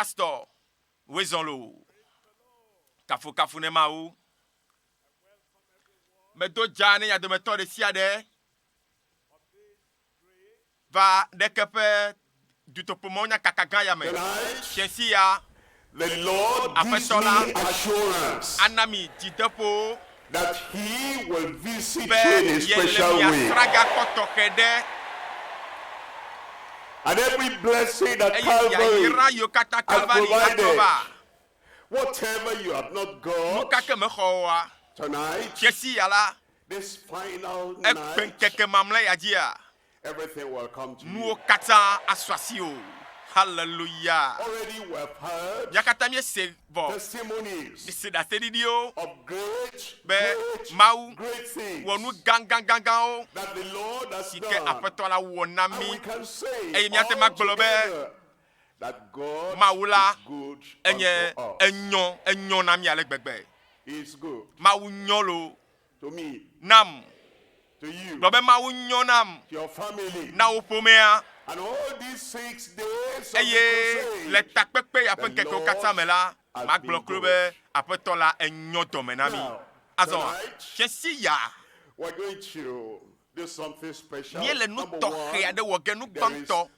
Pastor, woe zɔ loo. Kafukafu ne Mawu. Medo dza ne mia dometɔ ɖesiaɖe va ɖeke ƒe dutoƒomɔwo nyakaka gã ya me. Fiẽsi ya, Aƒetɔ la ana mi dzideƒo be yele mia srã ge akpɔ tɔxɛ ɖe, eye yayra yiwo katã Kalvari atrɔ va. Nuka ke mexɔ oa, fiẽsi ya la, egbe ŋkeke mamlɛ ya dzia, nuwo katã asu asiwò. Haleluya! Mía katã míese vɔ, míese ɖaseɖiɖiwo be Mawu wɔ nu gãgãgãgãwo si ke Aƒetɔ la wɔ na mí. Eye míate ŋu agblɔ be Mawu la enye enyɔ, enyɔ na mí ale gbegbe. Mawu nyɔ loo nam. Gblɔ be, Mawu nyo nam, na wò ƒomea. Eye le takpekpe ya ƒe ŋkekewo katã me la, magblɔ kpli wo be, Aƒetɔ la, ènyo dɔme na mí. Azɔ, fiẽsi ya, míele nu tɔxɛ aɖe wɔ ge, nu gbãtɔ.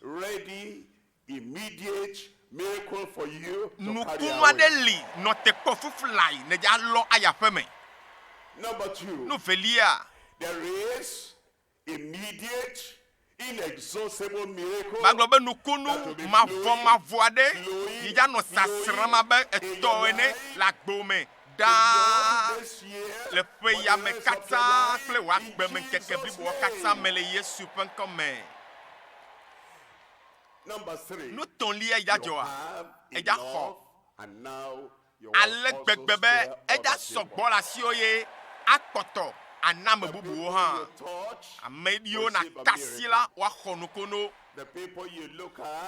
Nukunu aɖe li nɔ te kpɔ fuflae nèdze alɔ ayi aƒe me. Nu velia, magblɔ be nukunu mavɔmavɔ aɖe yi dze anɔ sasram abe etɔ ene le agbo me ɖaa le ƒe ya me katã kple wò agbemeŋkeke bliboa katã me le Yesu ƒe ŋkɔ me. Nu tɔ̃lia yi dzɔa? Edza xɔ ale gbegbe be edza sɔgbɔ le asiwò ye akpɔtɔ ana ame bubuwo hã. Ame yiwo nàka asi la, woaxɔ nukunu.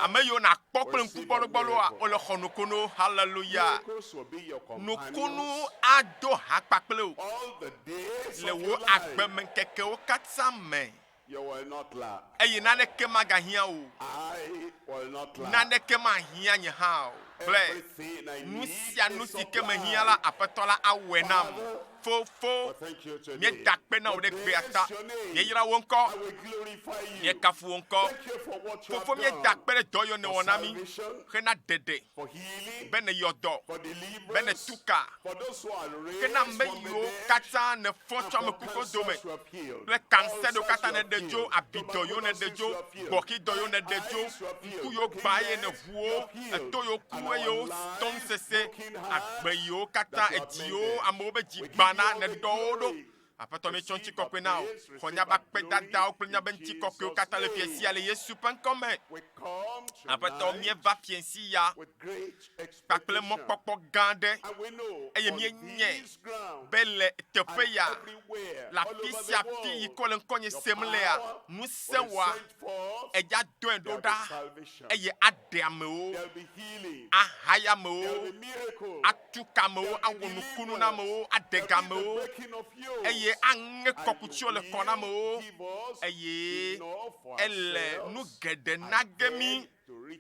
Ame yiwo nàkpɔ kple ŋku gbɔlogbɔloa, wole xɔ nukunu. Haleluya! Nukunu ado ha kpakple wò le wò agbemeŋkekewo katã me. Eye naneke magahiã wò o. Naneke mahiã nye hã o. Gblɔe, Nu sia nu si ke mehiã la, Aƒetɔ la awɔe nam. Fofo, míeda akpe na wò ɖe gbea ta. Míeyra wò ŋkɔ. Míekafu wò ŋkɔ. Fofo, míeda akpe ɖe dɔ yiwo nèwɔ na mí hena ɖeɖe, be nèyɔ dɔ, be nètu ka, ke na ame yiwo katã nèfɔ tso ame kukuwo dome. kple kansɛ ɖewo katã nèɖe dzo, abidɔ yiwo nèɖe dzo, gbɔxidɔ yiwo nèɖe dzo, ŋku yiwo gbã eye nèʋu wo, eto yiwo ku eye wotɔ nusese, agbe yiwo katã edzi yiwo amewo be dzi gbãna, nèɖɔ wo ɖo. Aƒetɔ, míetsɔ ŋutikɔkɔe na wò. Xɔ míaƒe akpedadawo kple míaƒe ŋutikɔkɔewo katã le fiẽ sia le Yesu ƒe ŋkɔ me. Aƒetɔ, míeva fiẽ sia kpakple mɔkpɔkpɔ gã aɖe, eye míenyae be le teƒe ya, le afi sia afi yi ke wole ŋkɔnye sem lea, ŋusẽ wɔa edza dɔe ɖo ɖa, eye aɖe amewo, ahaya amewo, atu ka amewo, awɔ nukunu na amewo, aɖe ga amewo, eye aŋe kɔkutsiwo le kɔ na amewo, eye ele nu geɖe na ge mí.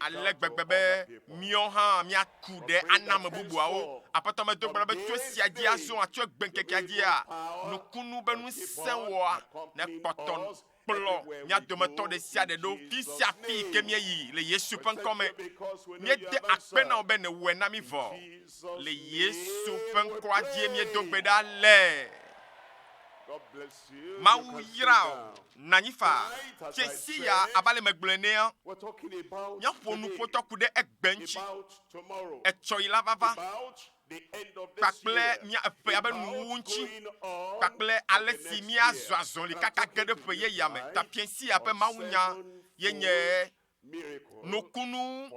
ale gbegbe be míawo hã míaku ɖe ana ame bubuawo. Aƒetɔ, medo gbe ɖa be tso esia dzi azɔ, tso egbeŋkekea dzia, nukunu be ŋusẽ wɔa nekpɔtɔ kplɔ mía dometɔ ɖe sia ɖe ɖo fi sia fi yi ke míeyi le Yesu ƒe ŋkɔ me. Míede akpe na wò be nèwɔe na mí vɔ. Le Yesu ƒe ŋkɔa dzie míedo gbe ɖa le. Mawu yra wò. Nɔ anyi faa. Tse si ya abe ale megblɔe enea, míaƒo nuƒo tɔ ku ɖe egbe ŋuti, etsɔ yi la vava, kpakple mía ƒea be nuwuwu ŋuti, kpakple ale si míazɔ azɔli kaka ge ɖe ƒe yeyea me. Ta fiẽ sia ƒe mawunya ye nye nukunu,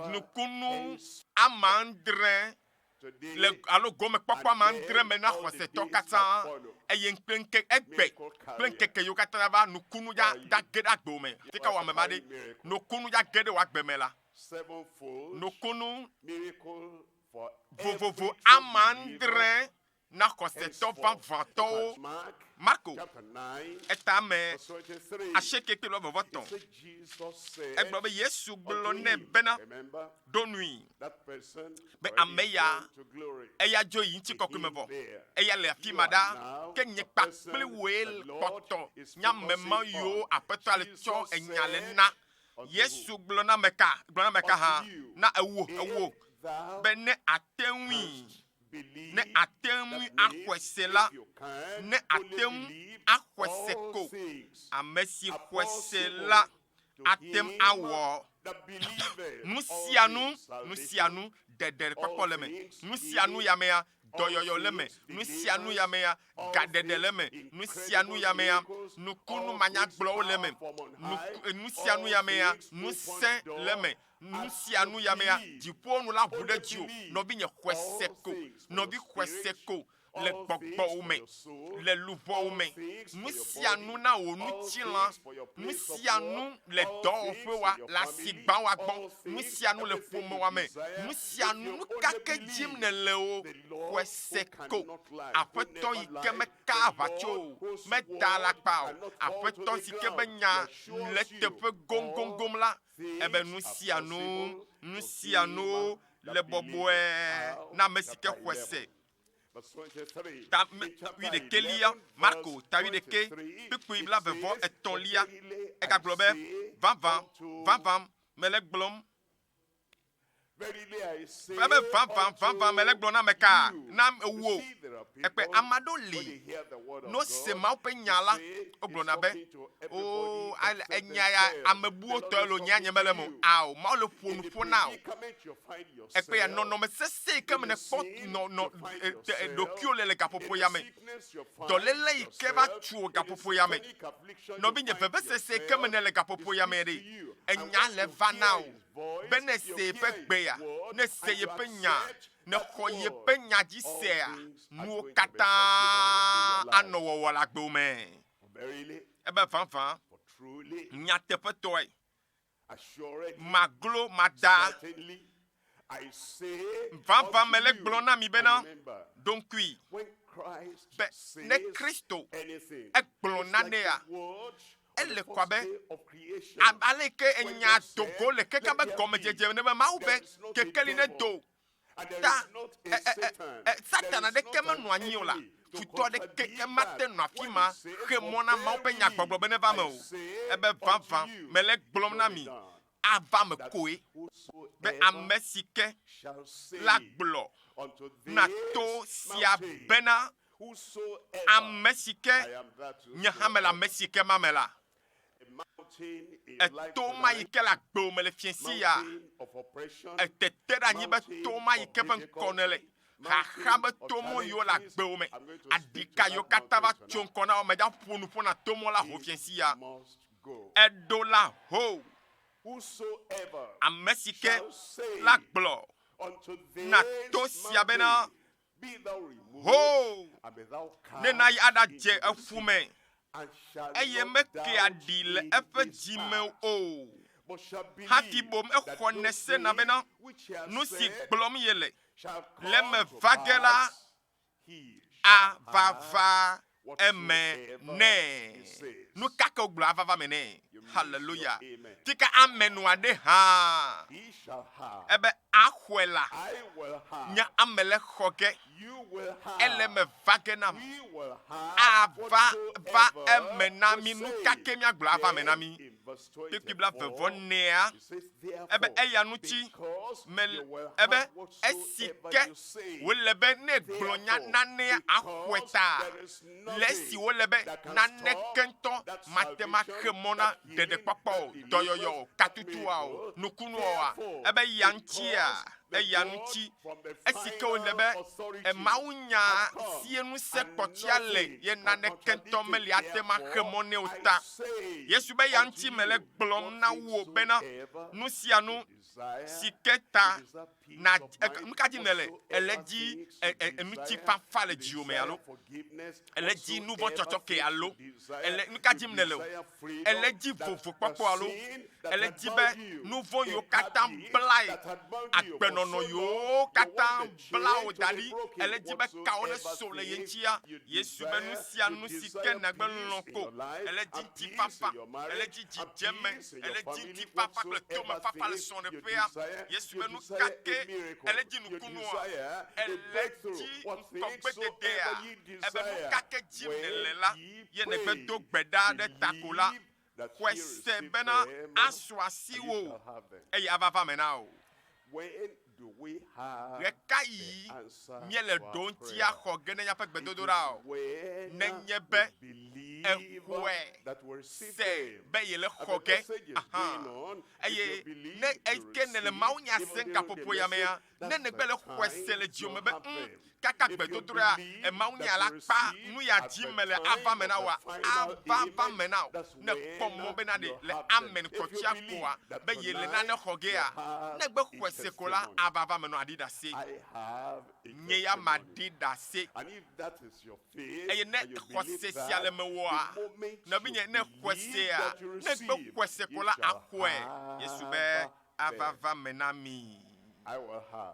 nukunu ame adre le alo gomekpɔkpɔ ame adre me na xɔsetɔ katã, eye ŋkpe ŋke egbe kple ŋkeke yiwo katã va nukunu ya ya ge ɖe agbe me. Fika wɔ ame ma ɖe nukunu ya ge ɖe wò agbe me la, nukunu vovovo ame adre. na xɔsetɔ vavãtɔwo. Marko eta me asieke kple blaeve-vɔ-etɔ̃. Egblɔ be Yesu gblɔ nɛ bena, Ɖo nui be ame ya, eya dzo yi ŋutikɔkɔe me vɔ, eya le afi ma ɖaa, ke nye kpakple wòe kpɔtɔ nye ame ma yiwo Aƒetɔa le tsɔ enya le na. Yesu gblɔ na ame ka? Gblɔ na ame ka hã? Na ewo, ewo, be ne àte ŋui, ne àte ŋui axɔe se la, ne àte ŋu axɔe se ko. Ame si xɔe se la ate ŋu awɔ nu sia nu, nu sia nu, ɖeɖekpɔkpɔ le eme, nu sia nu ya mea, dɔyɔyɔ le eme, nu sia nu ya mea, gaɖeɖe le eme, nu sia nu ya mea, nukunu manyagblɔwo le eme, nu sia nu ya mea, ŋusẽ le eme, nu sia nu ya mea, dziƒowo nu la ʋu ɖe dziwò. Nɔvinye, xɔe se ko. Nɔvi, xɔe se ko le gbɔgbɔwò me, le luʋɔwò me. Nu sia nu na wò ŋutilã, nu sia nu le dɔwɔƒewoa, le asigbawoa gbɔ, nu sia nu le ƒomewoa me, nu sia nu, nu ka ke dim nèle o, xɔe se ko. Aƒetɔ yi ke meka aʋatso o, meda alakpa o, Aƒetɔ si ke be nya le eteƒe goŋgoŋgoŋ la, ebe nu sia nu, nu sia nu le bɔbɔe na ame si ke xɔe se. Ta wuiɖekɛlia, Marko ta wuiɖekɛ, kpukpui blaeve-vɔ-etɔ̃lia, egagblɔ be, Vavã, vavã, mele egblɔm Ebe vavã, vavã mele egblɔm na ame ka? Na wò. Ekpe ame aɖewo li, ne wose Mawu ƒe nya la, wogblɔna be, Oo, enya ya ame buwo tɔe loo, nyea nye mele eme o. Ao, Mawu le ƒo nu ƒo na wò. Ekpe ya nɔnɔme sesẽ yi ke me nèkpɔ nɔ, nɔ, ɖokuiwò le le gaƒoƒo ya me. Dɔléle yi ke va tu wò gaƒoƒo ya me. Nɔvinye, vevesese yi ke me nèle gaƒoƒo ya me ɖe, enya le va na wò. be ne se yeƒe gbea, ne se yeƒe nya, ne xɔ yeƒe nya dzi sea, nuwo katã anɔ wɔwɔ le agbewò me. Ebe vavã, nyateƒetɔe, maglo, mada. Vavã mele gblɔm na mi bena, ɖo ŋkui be ne Kristo egblɔ nanea, Ele ko abe ale yi ke enya do go le keke be gɔmedzedze ne be Mawu be kekeli ne do ta e, e, e, e, Satana ɖeke menɔ anyi o la, futɔ aɖeke emate nɔ afi ma xe mɔ na Mawu ƒe nyagbɔgblɔ be neva eme o. Ebe vavã mele egblɔm na mi, ava eme koe be ame si ke la gblɔ na to sia bena, Ame si ke nye hã mele ame si ke ma me la, eto ma yi ke le agbewò me le fiẽsi ya, etete ɖe anyi be to ma yi ke ƒe ŋkɔ nèle, xaxa be to mɔ yiwo le agbewò me, aɖika yiwo katã va tso ŋkɔ na wò, medza ƒo nu ƒo na to mɔ la ho fiẽsi ya. Eɖo la ho. Ame si ke la gblɔ na to sia bena, Ho! Ne nàyi aɖadze eƒu me, eye mekea ɖi le eƒe dzi me o. Hafi boŋ exɔnɛ sena bena, nu si gblɔm yele le eme va ge la ava va eme nɛ. Nu ka ke wogblɔ ava va eme nɛ. Haleluya. Fika ame nɔa ɖe hã. Ebe axɔe la, nye ame le xɔ ge. Ele eme va ge nam. Ava va eme na mi. Nu ka ke míagblɔ ava eme na mi. Kpukpui blaeve vɔ nea. Ebe eya ŋuti me ebe esi ke wòle be ne gblɔ nya nanea axɔe ta, le esi wòle be naneke ŋutɔ mate ŋu axe mɔ na ɖeɖekpɔkpɔ o, dɔyɔyɔ o, katutua o, nukunua oa, ebe eya ŋutia, eya ŋuti esi ke wòle be mawunya sie ŋusẽ kpɔtia le ye naneke ŋutɔ meli ate ŋu axe mɔ nɛ o ta. Yesu be eya ŋuti mele gblɔm na wò bena nu sia nu si ke ta na nu ka dzi nèle? Èle dzi ŋutifafa le dziwò me alo èle dzi nu vɔ̃ tsɔtsɔ ke alo èle nu ka dim nèle o? Èle dzi vovokpɔkpɔ alo èle dzi be nu vɔ̃ yiwo katã blae agbenɔnɔ Agbenɔnɔ yiwo katã bla wò da ɖi, ele di be kawo neso le ye ŋutia. Yesu be nu sia nu si ke nagbe lɔ̃ ko, ele di ŋutifafa, ele di dzidzeme, ele di ŋutifafa kple tomefafa le srɔ̃ɖeƒea. Yesu be nu ka ke ele di nukunua, ele di ŋgɔgbededea, ebe nu ka ke dim nèle la, ye nègbe do gbe ɖa ɖe ta ko la, xɔe se bena asu asiwò eye ava va eme na wò. Ɣekaɣi míele ɖoŋtia xɔ ge ne míaƒe gbedodoɖa o? Nenye be èxɔe se be yele xɔ ge. Aha. Eye ne eke nèle mawunya sem gaƒoƒo ya mea, ne nègbe le xɔe se le dziwò me be, Ŋ, kaka gbedodoɖa mawunya la kpa nu ya dzi mele ava me na wòa, ava va me na wò. Ne kpɔ mɔ bena ɖe le amen kɔtia koa be yele nane xɔ gea, ne gbe xɔe se ko la, ava va me nɔ aɖi ɖase. Nye ya maɖi ɖase. Eye ne xɔse sia le mewòa, nɔvinye, ne xɔe sea, ne gbe xɔe se ko la, axɔe. Yesu be, ava va me na mi.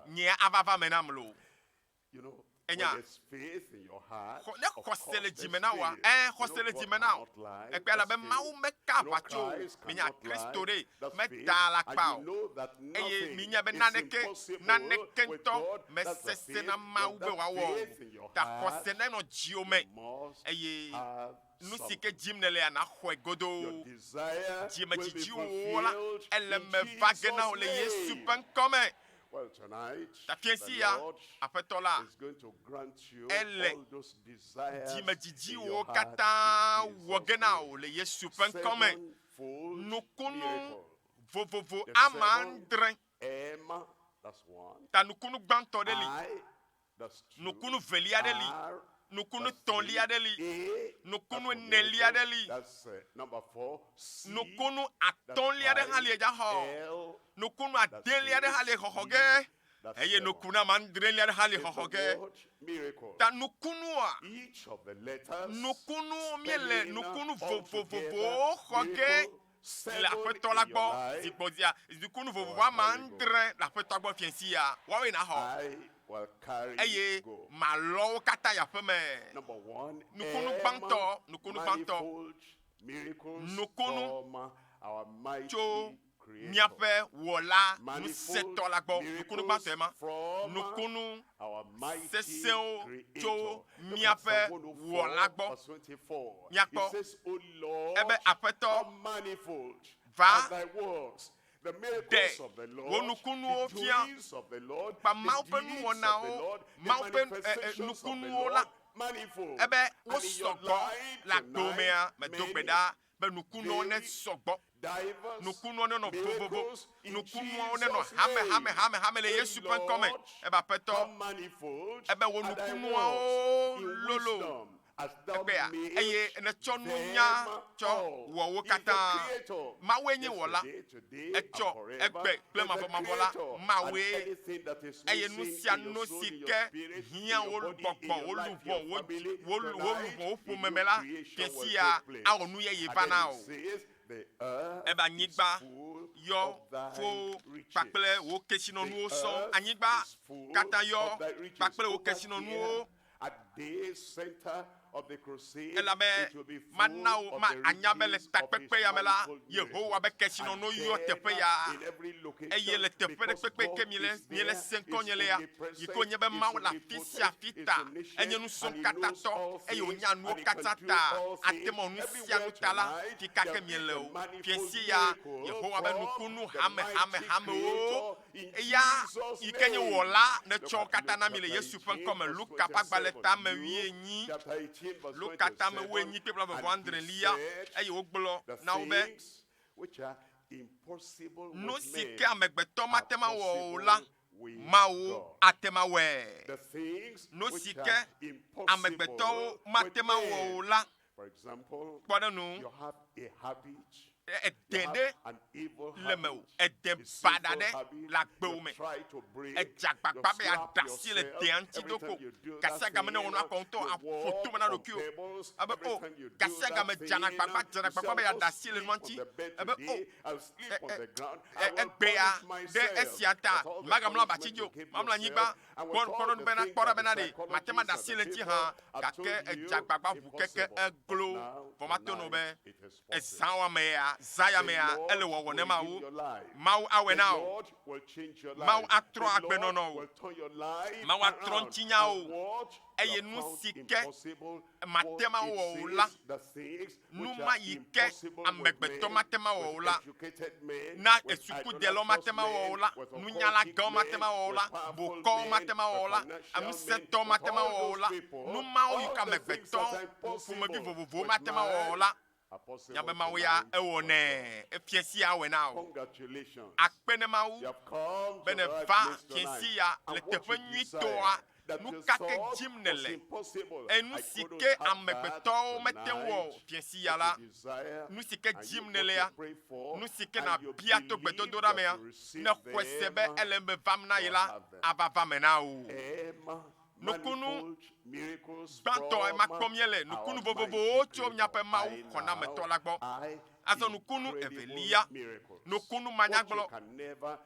Nyea ava va me nam loo. Enya, xɔ, ne xɔse le dzime na wòa, ẽ, xɔse le dzime na wò. Ekpea elabe Mawu meka aʋatso o. Minya Kristo ɖe, meda alakpa o. Eye minya be naneke, naneke ŋutɔ mesesẽ na Mawu be wòawɔ o. Ta xɔse nenɔ dziwò me. Eye nu si ke dim nèlea, nàxɔe godoo. Dzimedzidziwò la, ele me va ge na wò le Yesu ƒe ŋkɔ me. Gake sia, Aƒetɔ la, ele dzimedzidziwo katã wɔ ge na wò le Yesu ƒe ŋkɔ me. Nukunu vovovo ame adre ta nukunu gbãtɔ ɖe li. Nukunu velia ɖe li, nukunu tɔ̃lia ɖe li, nukunu enelia ɖe li, nukunu atɔ̃lia ɖe hã li edza xɔ, nukunu adelia ɖe hã li xɔxɔ ge, eye nukunu ame adrelia ɖe hã li xɔxɔ ge. Ta nukunua, nukunu míele nukunu vovovovowo xɔ ge le Aƒetɔ la gbɔ zi gbɔ zia nukunu vovovo ame adre le Aƒetɔa gbɔ fiẽ sia, woawoe nàxɔ, eye malɔ wo katã yi aƒe me. Nukunu gbãtɔ, nukunu gbãtɔ, nukunu tso míaƒe Wɔla ŋusẽtɔ la gbɔ. Nukunu gbãtɔe ma. Nukunu sesẽwo tso míaƒe Wɔla gbɔ. Míakpɔ ebe Aƒetɔ, va ɖe wò nukunuwo fia. Kpa Mawu ƒe nuwɔnawo, Mawu ƒe nukunuwo la, ebe wosɔ gbɔ le agbewò mea, medo gbe ɖa be nukunuwo nesɔ gbɔ, nukunuwo nenɔ vovovo, nukunuawo nenɔ hame hame hame hame le Yesu ƒe ŋkɔ me. Ebe Aƒetɔ, ebe wò nukunuawo lolo egbea eye nètsɔ nunya tsɔ wɔ wo katã. Mawue nye Wɔla, etsɔ, egbe kple mavɔmavɔ la, Mawue, eye nu sia nu si ke hiã wò gbɔgbɔ, wò luʋɔ, wò dzi, wò wò luʋɔ, wò ƒome me la, fiẽ sia awɔ nu yeye va na wò. Ebe anyigba yɔ fo kpakple wò kesinɔnuwo sɔŋ. Anyigba katã yɔ kpakple wò kesinɔnuwo. Elabe mana wò ma anya be le takpekpe ya me la, Yehowa be kesinɔnuwo yɔ teƒe ya. Eye le teƒe ɖe kpekpe ke miele, miele se ŋkɔnye lea, yi ke wònye be Mawu le afi sia afi ta, enye nusrɔ̃katãtɔ, eye wònya nuwo katã ta, ate ŋu awɔ nu sia nu ta la, fi ka ke miele o. Fiẽ sia, Yehowa be nukunu hamehamehamewo Eya yi ke nye Wɔla netsɔ wo katã na mi le Yesu ƒe ŋkɔ me. Luka ƒe agbalẽ tame wuienyi, Luka tame wuienyi kple blaeve vɔ adrelia, eye wògblɔ na wo be, Nu si ke amegbetɔ mate ŋu awɔ o la, Mawu ate ŋu awɔe. Nu si ke amegbetɔwo mate ŋu awɔ o la, kpɔ ɖe nu. Ede ɖe le mewò, ede baɖa ɖe le agbewò me. Edze agbagba be yeaɖe asi le dea ŋuti do ko. Gasiagame ne wò nu akɔ ŋutɔ aƒo tome na ɖokuiwò. Ebe o, gasiagame dzana agbagba, dzana agbagba be yeaɖe asi le nua ŋuti. Ebe o, egbea ɖe esia ta, magamlɔ abatsi dzi o, mamlɔ anyigba. Kpɔ, kpɔ ɖo bena, kpɔ ɖa bena ɖe mate ŋu aɖe asi le eŋuti hã. Gake edze agbagba ʋu keke eglo. Vɔ mato nɔ be ezã wɔamea, zã yamea, ele wɔwɔ ne Mawu. Mawu awɔe na wò. Mawu atrɔ agbenɔnɔ wò. Mawu atrɔ ŋutinyawo. Eye nu si ke mate ŋu awɔ o la, nu ma yi ke amegbetɔ mate ŋu awɔ o la, na sukudelawo mate ŋu awɔ o la, nunyalagãwo mate ŋu awɔ o la, bokɔwo mate ŋu awɔ o la, ŋusẽtɔwo mate ŋu awɔ o la, nu mawo yi ke amegbetɔ ƒomevi vovovowo mate ŋu awɔ o la, nya be Mawu ya ewɔnɛ. Efia sia awɔe na wò. Akpe ne Mawu be nèva fiẽsi ya le teƒe nyuitɔa. Nu ka ke dim nèle? Enu si ke amegbetɔwo mete ŋu wɔ o fiẽsi ya la, nu si ke dim nèlea, nu si ke nàbia to gbedodoɖa mea, ne xɔe se be ele eme vam na ye la, ava va eme na wò. Nukunu gbãtɔ ema kpɔm míele, nukunu vovovowo tso míaƒe Mawu xɔnametɔ la gbɔ. Azɔ nukunu evelia, nukunu manyagblɔ,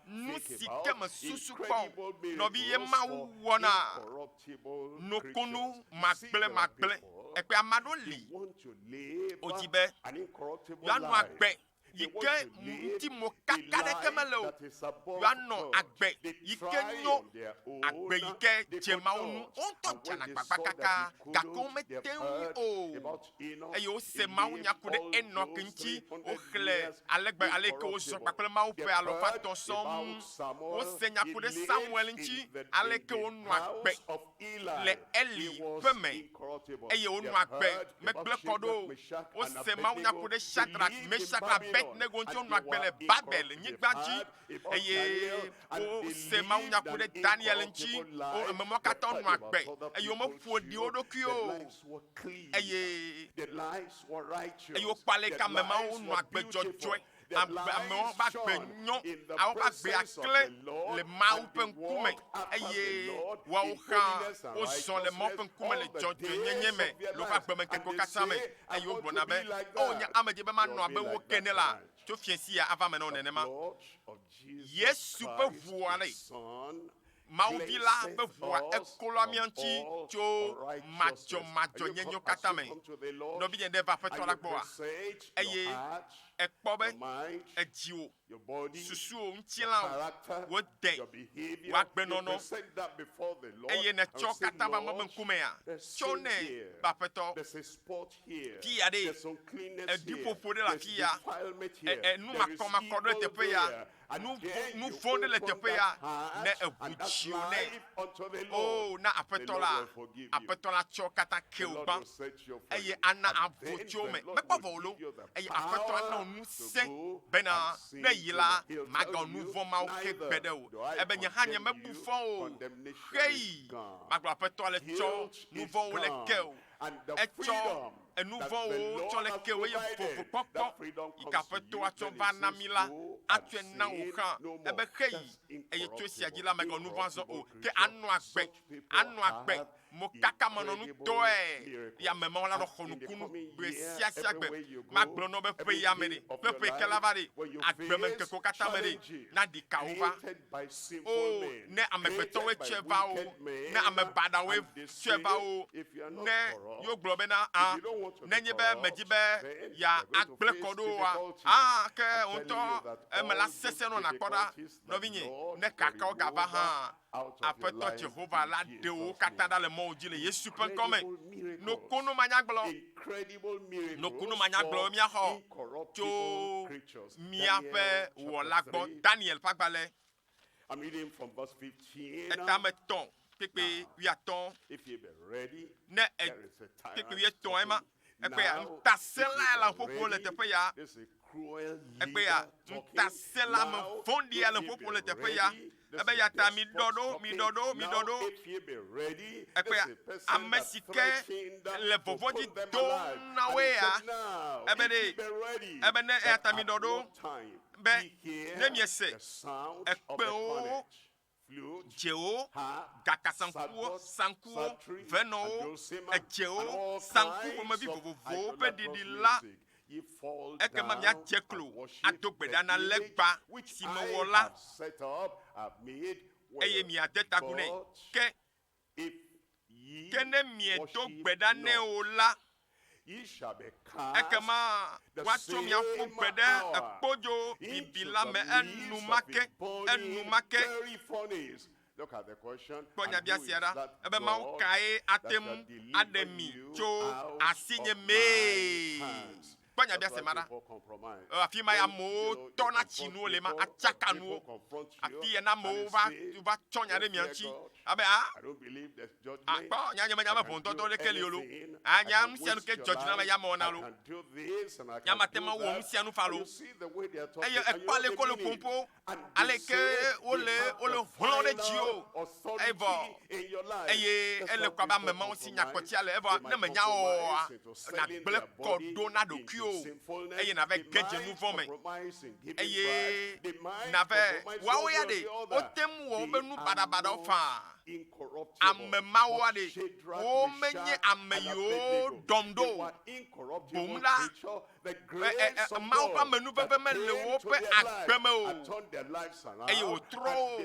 nu si ke mesusu kpɔ o, nɔvi ye Mawu wɔna nukunu magblẽmagblẽ. Ekpe ame aɖewo li wodi be yewoanɔ agbe yi ke ŋuti mokaka ɖeke mele o, yewoanɔ agbe yi ke nyo, agbe yi ke dze Mawu ŋu. Wo ŋutɔ dzena agbagba kaka, gake womete ŋui o. Eye wose mawunya ku ɖe Enɔk ŋuti, woxlẽ ale gbe ale yi ke wozɔ kpakple Mawu ƒe alɔfa sɔŋ ŋu. Wose nya ku ɖe Samuel ŋuti, ale yi ke wonɔ agbe le Eli ƒe me, eye wonɔ agbe megblẽ kɔ ɖo o. Wose mawunya ku ɖe Shadrak, Meshak kple Abednego ŋuti, wonɔ agbe le Babel nyigba dzi, eye wose mawunya ku ɖe Daniel ŋuti. Wo ame mawo katã wonɔ agbe eye womeƒo ɖi wo ɖokui o, eye eye wokpɔ ale ke ame mawo nɔ agbe dzɔdzɔe. Agbe amewo ƒe agbe nyo, amewo ƒe agbe aklẽ le Mawu ƒe ŋkume, eye woawo hã wozɔ le Mawu ƒe ŋkume le dzɔdzɔenyenye me le woƒe agbemeŋkekewo katã me, eye wogblɔna be, O nye ame dzi be manɔ abe wo ke ene la, tso fiẽ sia ava eme na wo nenema. Yesu ƒe ʋua ɖe, Mawu Vi la ƒe ʋua eklɔa mía ŋuti tso madzɔmadzɔnyenyewo katã me. Nɔvinye ɖe va Aƒetɔ la gbɔa? Eye èkpɔ be edziwò, susuwò, ŋutilãwò, wò de, wò agbenɔnɔ, eye nètsɔ katã va Mawu ƒe ŋkumea? Tsɔ nɛ be Aƒetɔ, fi ya ɖe, eɖiƒoƒo ɖe le afi ya, enu makɔmakɔ ɖe le teƒe ya, Nu vɔ̃ ɖe le teƒe ya ne eʋu dziwò nɛ. Oo, na Aƒetɔ la, Aƒetɔ la tsɔ katã ke wò gbã, eye ana avo tso eme. Mekpɔ vɔ o lo, eye Aƒetɔ ana wò ŋusẽ bena ne èyi la, màgawɔ nu vɔ̃ mawo ke gbeɖe o. Ebe nye hã nyemebu fɔ o. Xeyi, magblɔ Aƒetɔ le tsɔ nu vɔ̃wo le ke wò. Etsɔ enu vɔ̃wo tsɔ le ke wò eye vovokpɔkpɔ yi ke Aƒetɔ atsɔ va na mí la, atsɔe na wò hã. Ebe xeyi, eye tso esia dzi la, mègawɔ nu vɔ̃ azɔ o, ke anɔ agbe, anɔ agbe mokakamanɔnutɔe. Ye ame mawo la nɔ xɔ nukunu gbe sia sia gbe. Magblɔ na wo be ƒe ya me ɖe, ƒe ƒe ke la va ɖe, agbemeŋkekewo katã me ɖe, na ɖika wo va. O, ne amegbetɔwoe tsɔe va o, ne ame baɖawoe tsɔe va o, ne yewo gblɔ bena, A, nenye be medi be yeagblẽ kɔ ɖo oa, a, ke wò ŋutɔ eme la sesẽ nɔ nàkpɔ ɖa, nɔvinye, ne kakawo gava hã, Aƒetɔ Jehova la ɖe wo katã ɖa le mɔwò dzi le Yesu ƒe ŋkɔ me. Nukunu manyagblɔ, nukunu manyagblɔwo míaxɔ tso míaƒe Wɔla gbɔ. Daniel ƒe agbalẽ, etame tɔ̃ kpekpe wuiatɔ̃, ne kpekpe wuietɔ̃ ema. Ekpea ŋutasẽla le ƒoƒo le teƒe ya. Ekpea ŋutasẽla ame vɔ̃ɖia le ƒoƒo le teƒe ya. Ebe ya ta mi ɖɔ ɖo, mi ɖɔ ɖo, mi ɖɔ ɖo. Ekpea ame si ke le vɔvɔ̃ dzi dom na woe ya, ebe ɖe, ebe ne eya ta mi ɖɔ ɖo be ne miese ekpewo, dzewo, gakasaŋkuwo, saŋkuwo, venɔwo, edzewo, saŋku ƒomevi vovovowo ƒe ɖiɖi la, Ekema miadze klo ado gbe ɖa na legba si mewɔ la, eye miade ta agu nɛ. Ke, ke ne miedo gbe ɖa nɛ o la, ekema woatsɔ mi aƒu gbe ɖe ekpodzo bibi la me enumake, enumake. Kpɔ nyabiasea ɖa, ebe Mawu kae ate ŋu aɖe mi tso asinye mee? Kpɔ nyabiase ma ɖa. Afi ma amewo tɔna tsi nuwo le ma, atsaka nuwo. Afi ya na amewo va va tsɔ nya ɖe mia ŋuti. Abe a akpɔ nya nye menya be ʋɔnudɔdɔ ɖeke li o lo. A nya nu sia nu ke dzɔ dzi na ame ya mewɔna lo. Nya mate ŋu awɔ nu sia nu fa lo. Eye ekpɔ ale ke wole ƒom ƒo Aleke wole wole hlɔ̃ ɖe dzi o evɔ eye ele kɔ abe ame mawo si nya kpɔtia le evɔ ne menya oa nàgblẽ kɔ ɖo na ɖokuiwò eye nàve ge dze nu vɔ̃ me eye nàve woawo ya ɖe wote ŋu wɔ woƒe nu baɖabaɖawo faa. Ame mawoa ɖe womenye ame yiwo ɖɔm ɖo o boŋ la Mawu ƒe amenuveve mele woƒe agbe me o, eye wòtrɔ wo,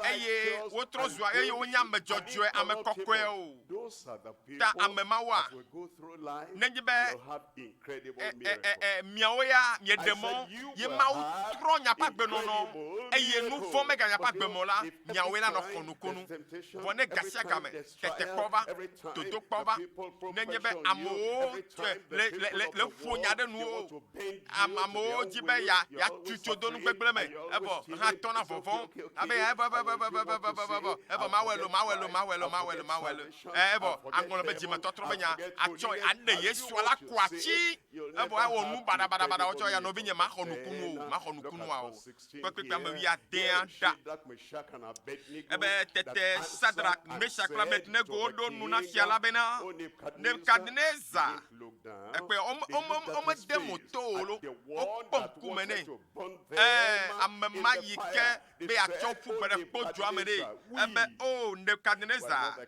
eye wotrɔ zua, eye wonye ame dzɔdzɔe, ame kɔkɔewo. Ta ame mawoa, nenye be miawo ya mieɖe mɔ ye Mawu trɔ miaƒe agbenɔnɔ eye nu vɔ̃ megale miaƒe agbe me o la, miawoe la nɔ xɔ nukunu. Vɔ ne gasiagame tetekpɔ va, dodokpɔ va, nenye be amewo le le le le ƒo nya ɖe nuwo, ame amewo di be ya yeatu tso do nu gbegblẽ me, evɔ hã tɔna vɔvɔ̃ abe ya evɔ evɔ evɔ evɔ evɔ evɔ evɔ evɔ evɔ mawɔe lo mawɔe lo mawɔe lo mawɔe lo mawɔe lo evɔ aŋlɔ be dzimetɔtrɔ be nya atsɔ aɖe Yesu ala ku atsi evɔ awɔ nu baɖabaɖabaɖa wotsɔ ya nɔvinye maxɔ nukunu o maxɔ nukunua o kpekpekpe ame wuiadea ɖa. Ebe tete Sadrak, Mesak kple Abednego woɖo nu na fia la bena, Nebukadnezar, ekpe womede mo to o lo, wokpɔ ŋkume nɛ. Ẽ, ame ma yi ke be yeatsɔ ƒu gbe ɖe kpodzoa me ɖe. Ebe, O Nebukadnezar,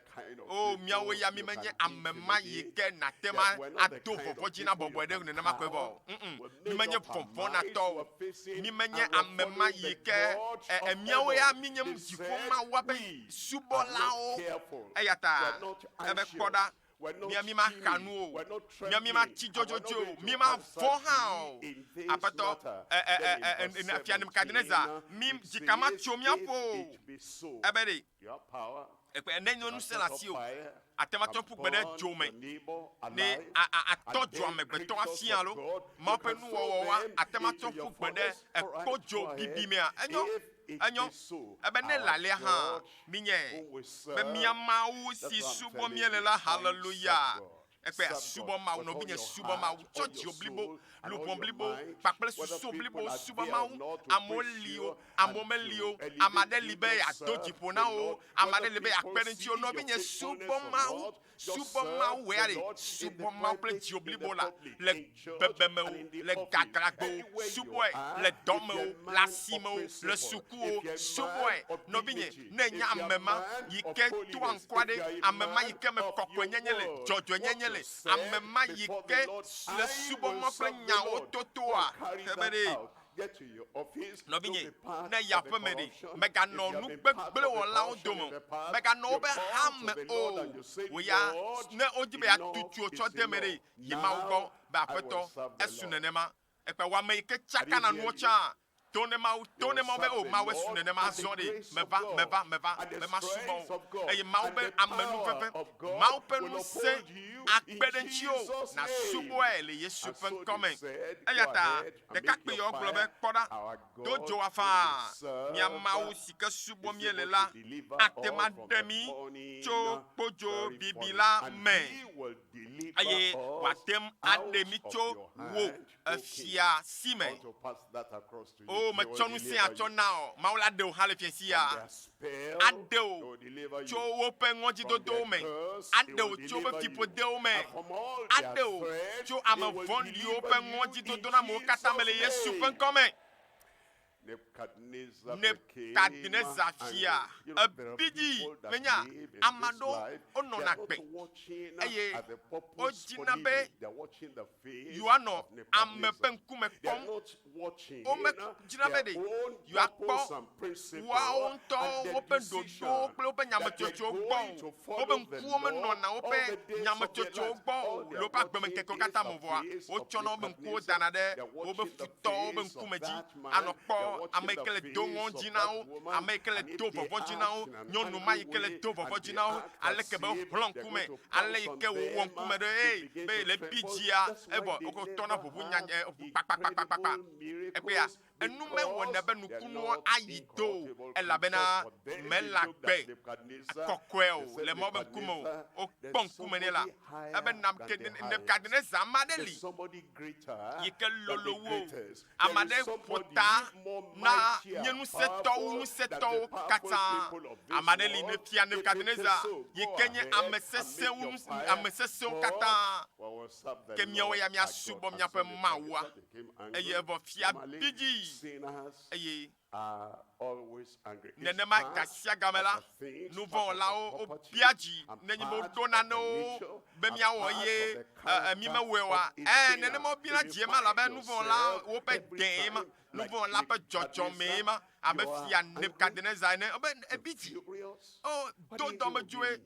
O miawo ya mi menye ame ma yi ke nàte ŋu ado vɔvɔ̃ dzi na bɔbɔe ɖe nenema koe vɔ o. Ŋ-ŋ, mi menye vɔvɔ̃natɔwo. Mi menye ame ma yi ke ɛ, ɛ, miawo ya minye dziƒo Mawua ƒe subɔlawo. Eya ta ebe kpɔ ɖa, mia mi maxa nu o, mia mi matsi dzodzodzoe o, mi mavɔ̃ hã o. Aƒetɔ, ɛ, ɛ, ɛ, ɛ, ɛ, Fia Nebukadnezar, mi dzika matso mía ƒo o. Ebe ɖe, Ekpe ne nyɔnu sẽ le asiwò, àte ŋu atsɔ ƒu gbe ɖe dzo me ne atɔ dzo amegbetɔ afia alo Mawu ƒe nuwɔwɔwoa, àte ŋu atsɔ ƒu gbe ɖe ekpodzo bibi mea? Enyo, enyo. Ebe ne le alea hã, minyae be mía Mawu si subɔm míele la, haleluya, Ekpe asubɔ Mawu, nɔvinye, subɔ Mawu. Tsɔ dziwò blibo, luʋɔ blibo, kpakple susu blibo subɔ Mawu. Amewo li o, amewo meli o, ame aɖe li be yeado dzi ƒo na wò, ame aɖe li be yeakpe ɖe ŋutiwò. Nɔvinye, subɔ Mawu, subɔ Mawu. Wò ya ɖe, subɔ Mawu kple dziwò blibo la, le bebeme o, le gaglãgbe o, subɔe, le dɔ me o, le asime o, le suku o, subɔe. Nɔvinye, ne ènye ame ma yi ke toa ŋku aɖe, ame ma yi ke me kɔkɔenyenye le, dzɔdzɔenyenye le, ame ma yi ke le subɔmɔ kple nyawo totoa, ebe ɖe, nɔvinye, ne èyi aƒe me ɖe, mèganɔ nu gbegblẽ wɔlawo dome o, mèganɔ woƒe ha me o. Wò ya, ne wodi be yeatutu wò tsɔ de eme ɖe, yi Mawu gbɔ be, Aƒetɔ, esu nenema. Ekpe wò ame yi ke tsakana nuwo tsã. To ne Mawu, to ne Mawu be, O Mawu, esu nenema azɔ ɖe, meva, meva, meva, be masubɔ wò. Eye Mawu be amenuveve, Mawu ƒe ŋusẽ akpe ɖe ŋutiwò nàsubɔe le Yesu ƒe ŋkɔ me. Eya ta ɖekakpui yawo gblɔ be, Kpɔ ɖa, do dzo afaa, mía Mawu si ke subɔm míele la ate ŋu aɖe mí tso kpodzo bibi la me, eye wòate ŋu aɖe mí tso wò efia si me. O! O, metsɔ ŋusẽ atsɔ na wò. Mawu la ɖe wò hã le fiẽ sia. Aɖe wò tso woƒe ŋɔdzidodowo me. Aɖe wò tso woƒe fiƒodewo me. Aɖe wò tso ame vɔ̃ɖiwo ƒe ŋɔdzidodonamewo katã me le Yesu ƒe ŋkɔ me. Nebukadnezar fia ebi dzi. Menya ame aɖewo wonɔna agbe eye wodzina be yewoanɔ ame ƒe ŋkume kpɔm. Womedzina be ɖe yewoakpɔ woawo ŋutɔwo woƒe ɖoɖowo kple woƒe nyametsotsowo gbɔ o. Woƒe ŋkuwo menɔna woƒe nyametsotsowo gbɔ o le woƒe agbemeŋkekewo katã me o vɔa, wotsɔna woƒe ŋkuwo dana ɖe woƒe futɔwo ƒe ŋkume dzi anɔ kpɔ ame yi ke le do ŋɔdzi na wo, ame yi ke le do vɔvɔ̃ dzi na wo, nyɔnu ma yi ke le do vɔvɔ̃ dzi na wo, aleke be wohlɔ̃ ŋkume, ale yi ke wòwɔ ŋkume ɖo eye be le bi dzia, evɔ wotɔna ʋuʋu nya ʋu kpakpakpakpakpa. Egbea, enu mewɔnɛ be nukunua ayi do o, elabena mele agbe kɔkɔe o le Mawu ƒe ŋkume o. Wokpɔ ŋkume nɛ la, ebe Nebukadnezar ame aɖe li yi ke lolo wu o. Ame aɖe ƒo ta na nye ŋusẽtɔ wu ŋusẽtɔwo katã. Ame aɖe li ne fia Nebukadnezar yi ke nye ame sesẽ wu ame sesẽwo katã. Ke míawo ya míasubɔ míaƒe Mawua. Eye evɔ fia bi dzi. Eye Nenema gasiagame la, nuvɔ̃wɔlawo wobia dzi nenye be woɖo nanewo be míawɔ eye mímewɔe oa. Ẽ, nenema wobiana dzie ma elabe nuvɔ̃wɔla woƒe dee ma, nuvɔ̃wɔla ƒe dzɔdzɔmee ma, abe Fia Nebukadnezar ene. Wobe ebi dzi, o, do dɔmedzoe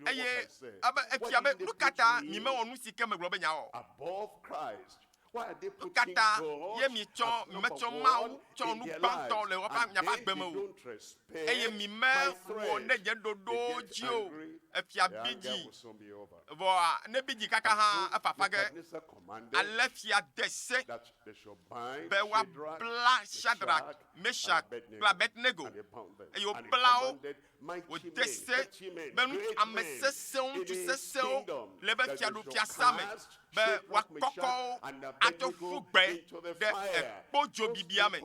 eye ebe efia be nu ka ta mimewɔ nu si ke megblɔ be miawɔ o? Nu ka ta ye mietsɔ metsɔ Mawu tsɔ nu gbãtɔ le woƒe miaƒe agbe me o eye mimewɔ ɖe nye ɖoɖowo dzi o? Efia bi dzi. Vɔa ne bi dzi kaka hã efafa ge. Ale fia de se be woabla Shadrak, Meshak kple Abednego eye wobla wo. Wòde se be ŋutsu, ame sesẽwo, ŋutsu sesẽwo le eƒe fiaɖufiasa me be woakɔkɔ wo atsɔ ƒu gbe ɖe ekpodzobibia me.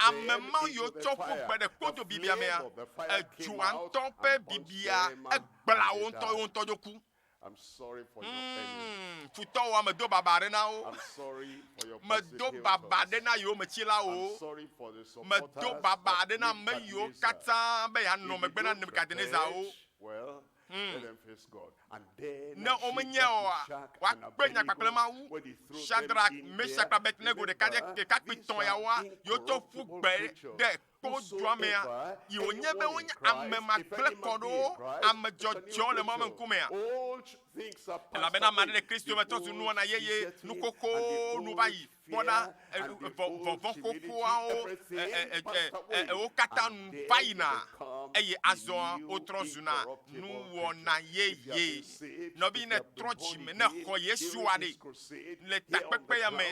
Ame mawo yiwo tsɔ ƒu gbe ɖe kpodzobibia mea, edzoa ŋutɔ ƒe bibia egbla wo ŋutɔ ye wo ŋutɔ dzo ku. Mm, futɔwoa, medo baba aɖe na wo. Medo baba aɖe na yometsilawo. Medo baba aɖe na ame yiwo katã be yeanɔ megbe na Nebukadnezar wo. Mm. Ne womenyae oa, woakpe nya kpakple Mawu. Shadrach, Meshach kple Abednego ɖekadze ɖekakpui tɔ̃ yawoa, yewotsɔ ƒu gbe ɖe kpo dua mea, yi wònye be wonye ame magblẽkɔɖowo, ame dzɔdzɔewo le Mawu ƒe ŋkumea? Elabena ame aɖe le Kristo me trɔ zu nuwɔna yeye, nu xoxowo nu va yi, kpɔ ɖa, vɔvɔ̃ xoxoawo, wo katã nu va yina, eye azɔ wotrɔ zuna nuwɔna yeye. Nɔvi, ne ètrɔ dzime, ne èxɔ Yesua ɖe, le takpekpe ya me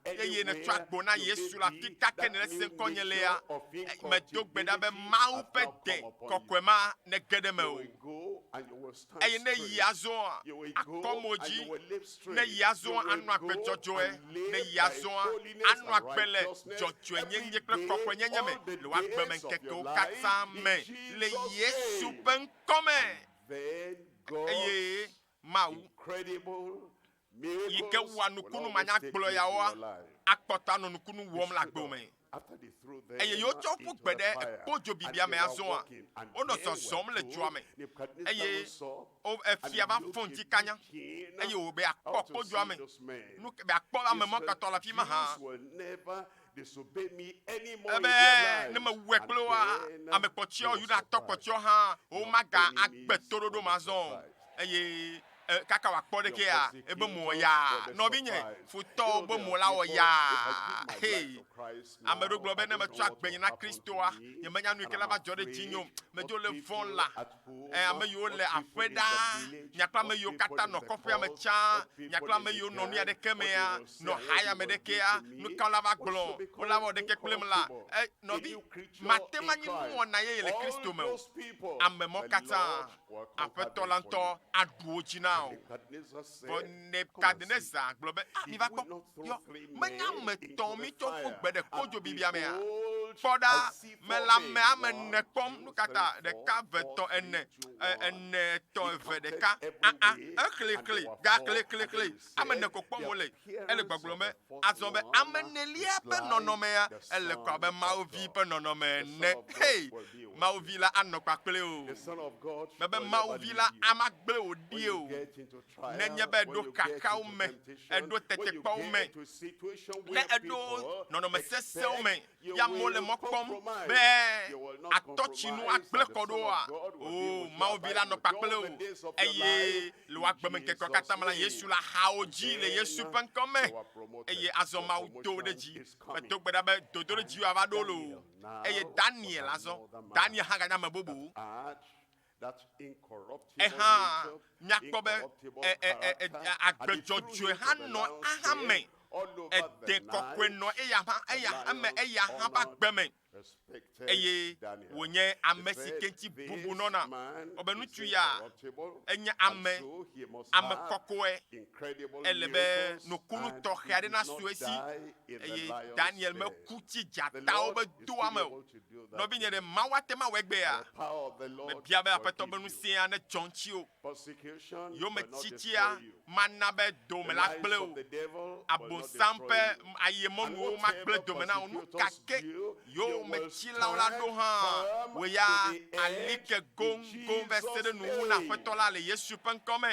eye nètsɔ agbo na Yesu le afi ka ke nèle se ŋkɔ nye lea, medo gbe ɖa be Mawu ƒe de kɔkɔe ma nege ɖe mewò. Eye ne yi azɔa, akɔ mo dzi. Ne yi azɔa, anɔ agbe dzɔdzɔe. Ne yi azɔa, anɔ agbe le dzɔdzɔenyenye kple kɔkɔenyenye me le wò agbemeŋkekewo katã me le Yesu ƒe ŋkɔ me. Eye Mawu yi ke wɔa nukunu manyagblɔ yawoa, akpɔtɔ anɔ nukunu wɔm le agbe me. Eye yewotsɔ ƒu gbe ɖe kpodzo bibia me azɔa, wonɔ zɔzɔm le dzoa me. Eye efia va fɔ ŋdi kanya, eye wòbe yeakpɔ kpodzoa me, nu be yeakpɔ ame ma katɔ le afi ma hã. Ebe ne mewɔe kple woa, ame kpɔtɔewo, Yudatɔ kpɔtɔewo hã, womaga agbe toɖoɖo ma azɔ o. Eye kaka wòakpɔ ɖekea, ebe mo wɔ yaa. Nɔvinye, futɔwo be mo la wɔ yaa. Hey! Ame ɖewo gblɔ be ne metsɔ agbe nye na Kristoa, nyemenya nu yi ke la va dzɔ ɖe dzinye o. Medzo le vɔ̃ la. Ẽ, ame yiwo le aƒe ɖaa, mia kple ame yiwo katã nɔ kɔƒea me tsã, mia kple ame yiwo nɔ nu ya ɖeke mea, nɔ ha ya me ɖekea, nu ka wola va gblɔ? Wola wɔ ɖeke kplim la? Ẽ, nɔvi, mate ŋu anyi nuwɔna yeye le Kristo me o. Ame mawo katã, Aƒetɔ la ŋutɔ aɖu wo dzi na. o. Vɔ Nebukadnezar gblɔ be, Ah, miva kpɔ, yɔ, menye ame etɔ̃ mitsɔ ƒu gbe ɖe kodzo bibia mea? Kpɔ ɖa, mele ame ame ene kpɔm. Nu ka ta? Ɖeka, eve, etɔ̃, ene, ene, etɔ̃, eve, ɖeka. Aa, exlixli, gaxlixlixli, ame ene ko kpɔm wole. Ele gbɔgblɔm be, azɔ be ame enelia ƒe nɔnɔmea, ele ko abe Mawu Vi ƒe nɔnɔme ene. Hei! Mawu Vi la anɔ kpakple wò. Mebe Mawu Vi la amagblẽ wò ɖi o. Nenye be èɖo xaxawo me, èɖo tetekpɔwo me, ne èɖo nɔnɔme sesẽwo me, ye amewo le mɔ kpɔm be atɔ tsi nu agblẽ kɔ ɖoa, oo, Mawu Vi la nɔ kpakple wò. Eye le wò agbemeŋkekewo katã me la, Yesu le axawo dzi le Yesu ƒe ŋkɔ me. Eye azɔ Mawu do wò ɖe dzi. Medo gbe ɖa be dodoɖedziwò ava ɖo loo. Eye Daniel azɔ, Daniel hã ganye ame bubu. Ehã míakpɔ be agbe dzɔdzɔe hã nɔ aha me. Ede kɔkɔe nɔ eya hã, eya eme, eya hã ƒe agbe me. Eye wònye ame si ke ŋuti bubu nɔna. Wobe ŋutsu ya enye ame, ame kɔkɔe. Ele be nukunu tɔxɛ aɖe nasu esi. Eye Daniel meku tsi dzatawo be doa me o. Nɔvinye, ɖe Mawu ate ŋu awɔe egbea? Mebia be Aƒetɔ be ŋusẽa nedzɔ ŋutiwò. Yometsitsia mana be dowòme la gblẽ o. Abosam ƒe ayemɔnuwo magblẽ dome na wò. Nu ka ke yometsilawo la ɖo hã, wò ya àli ke goŋgoŋ va se ɖe nuwuwu na Aƒetɔ la le Yesu ƒe ŋkɔ me.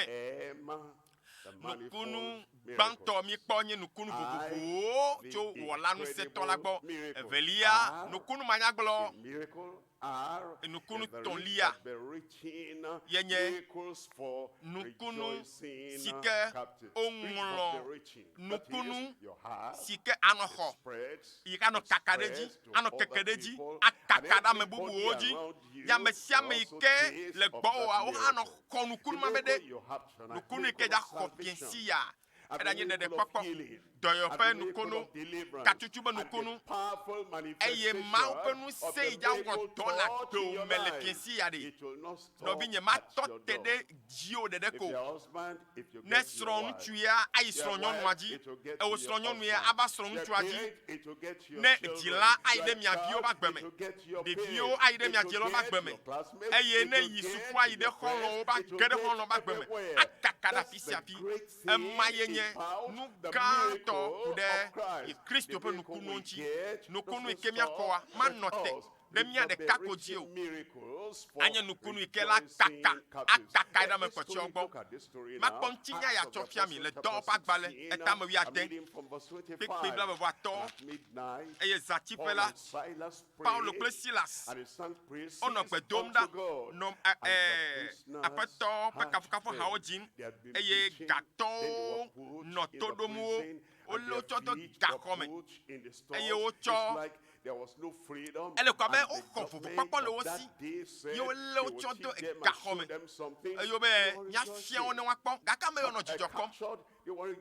Nukunu gbãtɔ míekpɔ nye nukunu vovovowo tso Wɔla Ŋusẽtɔ la gbɔ. Evelia, nukunu manyagblɔ. Nukunu tɔ̃lia ye nye nukunu si ke woŋlɔ nukunu si ke anɔ xɔ yi ke anɔ kaka ɖe edzi, anɔ keke ɖe edzi, akaka ɖe ame bubuwo dzi. Ye ame sia ame yi ke le gbɔwòa, wo hã anɔ xɔ nukunu ma be ɖe. Nukunu yi ke dza xɔ fiɛsi ya, eɖanye ɖeɖekpɔkpɔ, dɔyɔƒe nukunu, katutu be nukunu, eye Mawu ƒe ŋusẽ yi dza wɔ dɔ le agbewò me le fiɛsi ya ɖe. Nɔvinye, matɔ te ɖe dziwò ɖeɖe ko o. Ne srɔ̃ ŋutsu ya ayi srɔ̃ nyɔnua dzi, ewò srɔ̃ nyɔnu ya ava srɔ̃ ŋutsua dzi. Ne dzila ayi ɖe mia viwo ƒe agbe me, ɖeviwo ayi ɖe mia dzilawo ƒe agbe me, eye ne yi suku ayi ɖe xɔlɔ̃wo ƒe ge ɖe xɔlɔ̃ ƒe agbe me, akaka ɖe afi sia afi. Ema ye nye nu gãtɔ ku ɖe Kristo ƒe nukunuwo ŋuti. Nukunu yi ke míakɔa, manɔ te ɖe mía ɖeka ko dzi o. Anye nukunu yi ke la kaka, akakae ɖe ame kpɔtɔewo gbɔ. Makpɔ ŋutinya ya tsɔ fia mi le Dɔwɔƒe agbalẽ etame wuiade, kpukpui blaeve-vɔ-atɔ̃. Eye zãtiƒe la, Paulo kple Silas wonɔ gbe dom ɖa nɔ Aƒetɔ ƒe kafukafuhawo dzim, eye gatɔwo nɔ to ɖom wo. Wolé wo tsɔ de gaxɔ me, eye wotsɔ ele ko abe woxɔ vovokpɔkpɔ le wo si ye wolé wo tsɔ de gaxɔ me eye wobe míafia wo ne woakpɔ. Gake ame yiwo nɔ dzidzɔ kpɔm,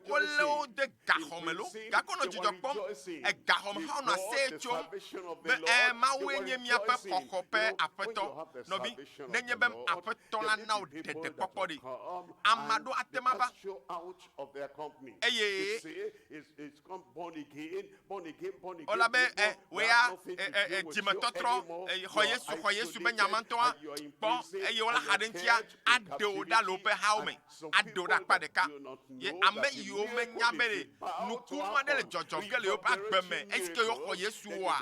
wolé wo de gaxɔ me lo, gake wonɔ dzidzɔ kpɔm. Egaxɔ me hã wonɔ aseye tsom be ẽ, Mawue nye míaƒe xɔxɔ ƒe Aƒetɔ. Nɔvi, nenye be Aƒetɔ la na wò ɖeɖekpɔkpɔ ɖe, ame aɖewo ate ŋu ava eye Wola be e wò ya e e e dzimetɔtrɔ e xɔ Yesu xɔ Yesu be nya ma ŋutɔa kpɔ eye wola xa ɖe ŋutia aɖe wò ɖa le woƒe hawo me aɖe wò ɖe akpa ɖeka. Ye ame yiwo menya be ɖe nukunu aɖe le dzɔdzɔ ge le yewoƒe agbe me esi ke yewoxɔ Yesu oa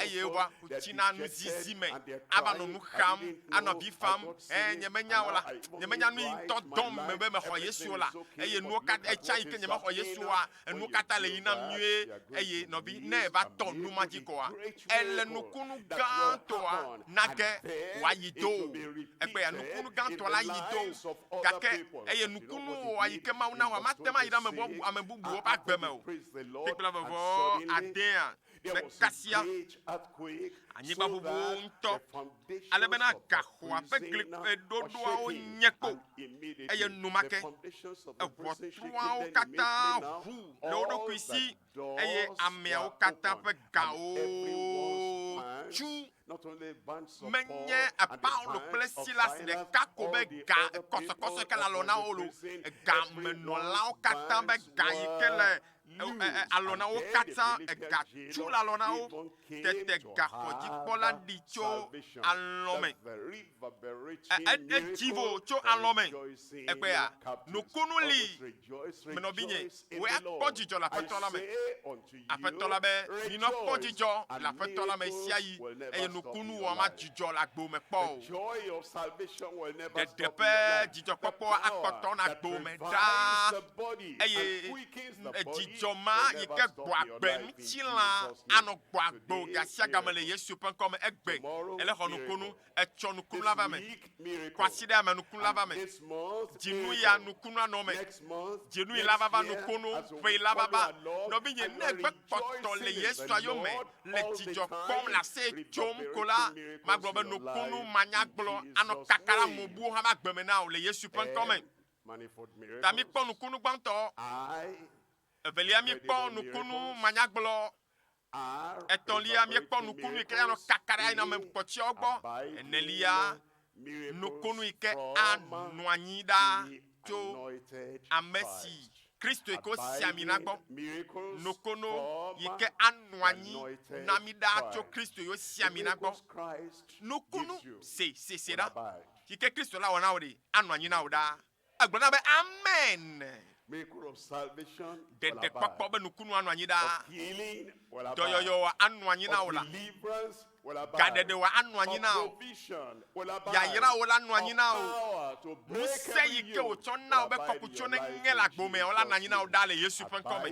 eye wova tsina nuzizi me ava nɔ nu xam anɔ avi fam e nyemenya o la nyemenya nu yi ŋutɔ dɔm me be mexɔ Yesu o la eye nuwo katã etsa yi ke nyemexɔ Yesu oa Enuwo katã le yi nam nyuie, eye nɔvi, ne eva tɔ nu ma dzi kɔa, ele nukunu gãtɔa na ge wòayi do o. Egbea nukunu gãtɔ la yi do o, gake eye nukunu wɔa yi ke Mawu na wɔa mate ŋu ayi ɖe ame bubu, ame bubuwo ƒe agbe me o. Kpekpe vɔvɔ adea me kasia anyigbaʋuʋu ŋutɔ, ale bena gaxɔa ƒe gli ɖoɖoawo nye kpo, eye enumake eʋɔtruawo katã ʋu le wo ɖokui si, eye ameawo katã ƒe gawo tsu. Menye Paulo kple Silas ɖeka ko be ga kɔsɔkɔsɔ yi ke le alɔ na wo lo. Gamenɔlawo katã be ga yi ke le alɔ na wo katã, ega tsu le alɔ na wo. Tete gaxɔdzikpɔla ɖi tso alɔ me. Edzi vo tso alɔ me. Egbea, nukunu li. Menɔvinye, wòe akpɔ dzidzɔ le Aƒetɔ la me. Aƒetɔ la be, Minɔ kpɔ dzidzɔ le Aƒetɔ la me ɣesiaɣi, eye nukunu wɔa madzudzɔ le agbo me kpɔ o. Ɖeɖe ƒe dzidzɔkpɔkpɔ akpɔtɔ na agbo me ɖaa, eye dzidzɔ ma yi ke gbɔ agbe ŋutilã anɔ gbɔ agbo gasiagame le Yesu ƒe ŋkɔ me. Egbe ele xɔ nukunu, etsɔ nukunu la va me, kwasiɖa me nukunu la va me, dzinu ya nukunu anɔ eme, dzinu yi la va va nukunu, ƒe yi la va va. Nɔvinye, ne egbe kpɔtɔ le Yesua yome le dzidzɔ kpɔm le aseye tsom ko la, magblɔ be nukunu manyagblɔ anɔ kaka ɖe ame bubuwo hã ƒe agbe me na wò le Yesu ƒe ŋkɔ me. Ta míkpɔ nukunu gbãtɔ. Evelia, míkpɔ nukunu manyagblɔ. Etɔ̃lia, míekpɔ nukunu yi ke anɔ kaka ɖe ame kpɔtɔeawo gbɔ. Enelia, nukunu yi ke anɔ anyi ɖaa tso ame si Kristo yi ke wosi ami na gbɔ. Nukunu yi ke anɔ anyi na mí ɖaa tso Kristo yi wosi ami na gbɔ. Nukunu se se se ɖa yi ke Kristo la wɔ na wò ɖe anɔ anyi na wò ɖaa. Egblɔ na be, Amen! Ɖeɖekpɔkpɔ be nukunu anɔ anyi ɖaa. Dɔyɔyɔ anɔ anyi na wò la. Gaɖeɖe anɔ anyi na wò. Yayrawo la nɔ anyi na wò. Ŋusẽ yi ke wòtsɔ na wò be kɔkutsiwo neŋe le agbo mea, wola nɔ anyi na wò ɖaa le Yesu ƒe ŋkɔ me.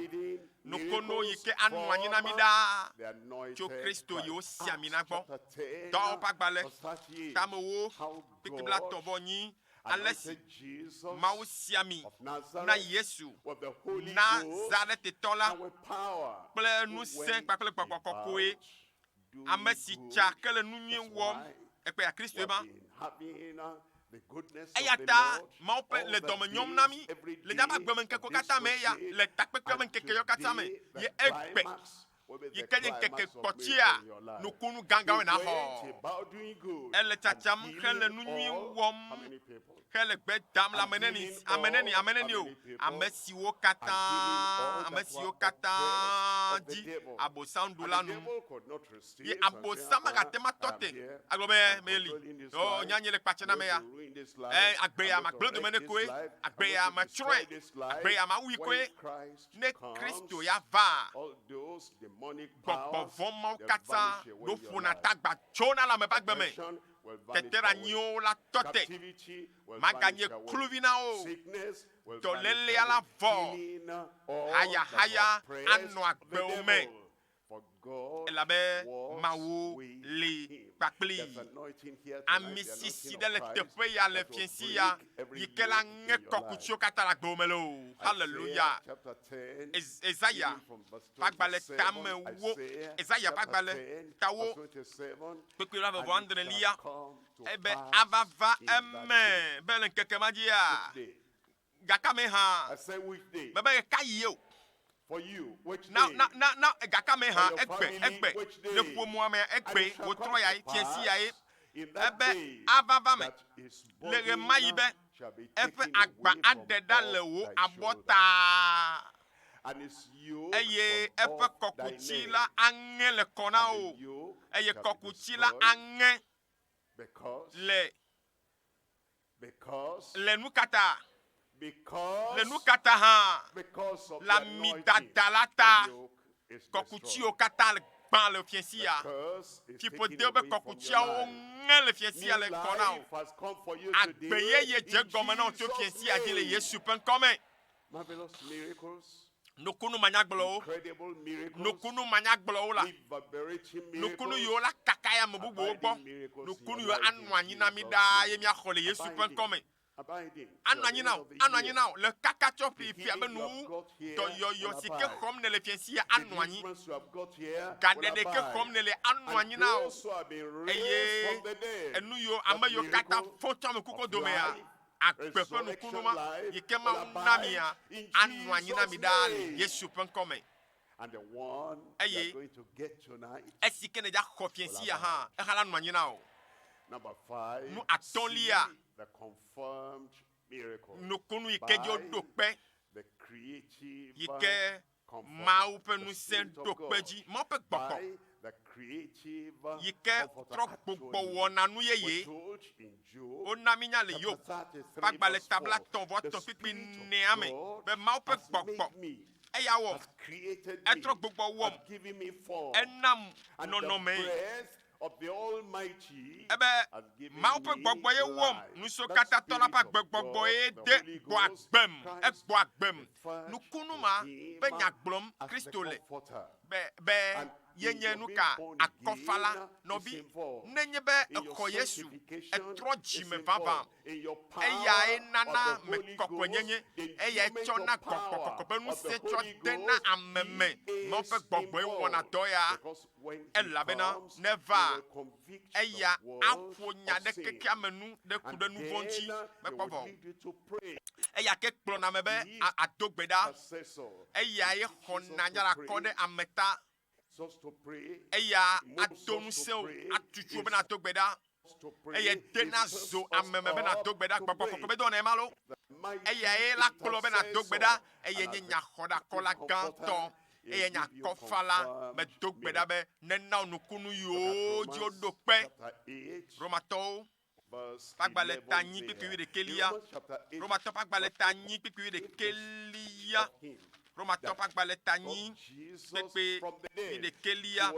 Nukono yi ke anɔ anyi na mí ɖaa tso Kristo yi wosi ami na gbɔ. Dɔwɔwɔ ƒe agbalẽ, tamewo, kpekpe blatɔ̃ vɔ nyi. Ale si Mawu si ami na Yesu Nazaretetɔ la kple ŋusẽ kpakple gbɔgbɔ kɔkɔe, ame si tsa ke le nu nyui wɔm, ekpea Kristoe ma. Eya ta Mawu ƒe le dɔme nyom na mí le míaƒe agbemeŋkekewo katã me eya le takpekpea me ŋkekeawo katã me ye egbe yi ke nye ŋkeke kpɔtsia nukunu gãgãwoe nàxɔ. Ele tsatsam hele nu nyui wɔm hele gbe dam le ame neni, ame neni, ame neni o, ame siwo katã, ame siwo katã dzi Abosam ɖu la nu. Ye Abosam magate ŋu atɔ te agblɔ be, Meli, o, nye anyi le kpatse na ame ya. Ɛ, agbe ya magblẽ dome ne koe, agbe ya matsrɔ̃e, agbe ya mawui koe. Ne Kristo ya vaa, gbɔgbɔ vɔ̃ mawo katã ɖo ƒona tagba tsona le ame ƒe agbe me. Teteɖeanyiwo la tɔ te, maganye kluvi na wo o. Dɔlélea la vɔ, hayahaya anɔ agbewo me. Elabe Mawu li kpakplii. Ami sisi ɖe le teƒe ya le fiẽsi ya yi ke la ŋe kɔkutsiwo katã le agbewò me loo. Haleluya! Ezaya ƒe agbalẽ tame wo, Ezaya ƒe agbalẽ tawo kpekpe blaeve vɔ adrelia, ebe ava va eme be le ŋkeke ma dzia, gakame hã, mebe ɣekaɣie o. Na, na, na, na gakame hã, egbe, egbe, le ƒomea mea, egbe, wòtrɔ ya ye, fiẽsi ya ye, ebe ava va me le ɣemaɣi be eƒe agba aɖe ɖa le wò abɔta, eye eƒe kɔkuti la aŋe le kɔ na wò, eye kɔkuti la aŋe le Le nu ka ta? Le nu ka ta hã? Le amidada la ta. Kɔkutiwo katã le gbã le fiẽsi ya. Fiƒodewo be kɔkutiawo ŋe le fiẽsi ya le kɔ na wò. Agbe yeye dze egɔme na wò tso fiẽsi ya dzi le Yesu ƒe ŋkɔ me. Nukunu manyagblɔwo, nukunu manyagblɔwo la, nukunu yiwo la kaka yi ame bubuwo gbɔ, nukunu yiwo anɔ anyi na mí ɖaa ye míaxɔ le Yesu ƒe ŋkɔ me. Anɔ anyi na wò, anɔ anyi na wò le kaka tsɔ ƒe ƒea be nuwu. Dɔyɔyɔ si ke xɔm nèle fiẽ sia anɔ anyi. Gaɖeɖe ke xɔm nèle anɔ anyi na wò. Eye enu yiwo ame yiwo katã fɔ tso ame kukuwo domea, Agbe ƒe nukunu ma yi ke Mawu na mia anɔ anyi na mi ɖaa le Yesu ƒe ŋkɔ me. Eye esi ke nèdza xɔ fiẽsi ya hã, exa la nɔ anyi na wò. Nu atɔ̃lia, nukunu yi ke dzi woɖo kpe, yi ke Mawu ƒe ŋusẽ ɖo kpe dzi, Mawu ƒe gbɔgbɔ yi ke trɔ gbugbɔ wɔna nu yeye. Wona mínya le Yob ƒe agbalẽ ta 30 kpukpui enea me be Mawu ƒe gbɔgbɔ eya wɔm, etrɔ gbugbɔ wɔm, enam nɔnɔmee. Ebe Mawu ƒe gbɔgbɔ ye wɔm, Ŋusẽkatãtɔ la ƒe agbegbɔgbɔ ye de gbɔ agbem, egbɔ agbem. Nukunu ma ƒe nya gblɔm Kristo le be, be yenye nuka? Akɔfala. Nɔvi, nenye be èxɔ Yesu, ètrɔ dzime vavã, Eyae nana ame kɔkɔenyenye. Eyae tsɔna gbɔgbɔ kɔkɔe ƒe ŋusẽ tsɔ dena ame me. Mawu ƒe gbɔgbɔe wɔna dɔ ya. Elabena ne eva, eya aƒo nya ɖe xexeame nu ɖe ku ɖe nu vɔ̃ ŋuti. Mekpɔ vɔ o. Eya ke kplɔna ame be ado gbe ɖa. Eyae xɔna nya ɖe akɔ ɖe ame ta. Eya ado ŋusẽ wò, atutu wò be nàdo gbe ɖa. Eye dena zo ame me be nàdo gbe ɖa. Gbɔgbɔ kɔkɔe be dɔwɔnae ma lo. Eyae la kplɔ be nàdo gbe ɖa. Eye nye nyaxɔɖakɔla gãtɔ. Eye nye akɔfala. Medo gbe ɖa be nena wò nukunu yiwo dzi woɖo kpe. Romatɔwo ƒe agbalẽ ta nyi kpukpui wuiɖekɛlia. Romatɔ ƒe agbalẽ ta nyi kpukpui wuiɖekɛlia. Romatɔ ƒe agbalẽ ta nyi kpukpui wuiɖekɛlia.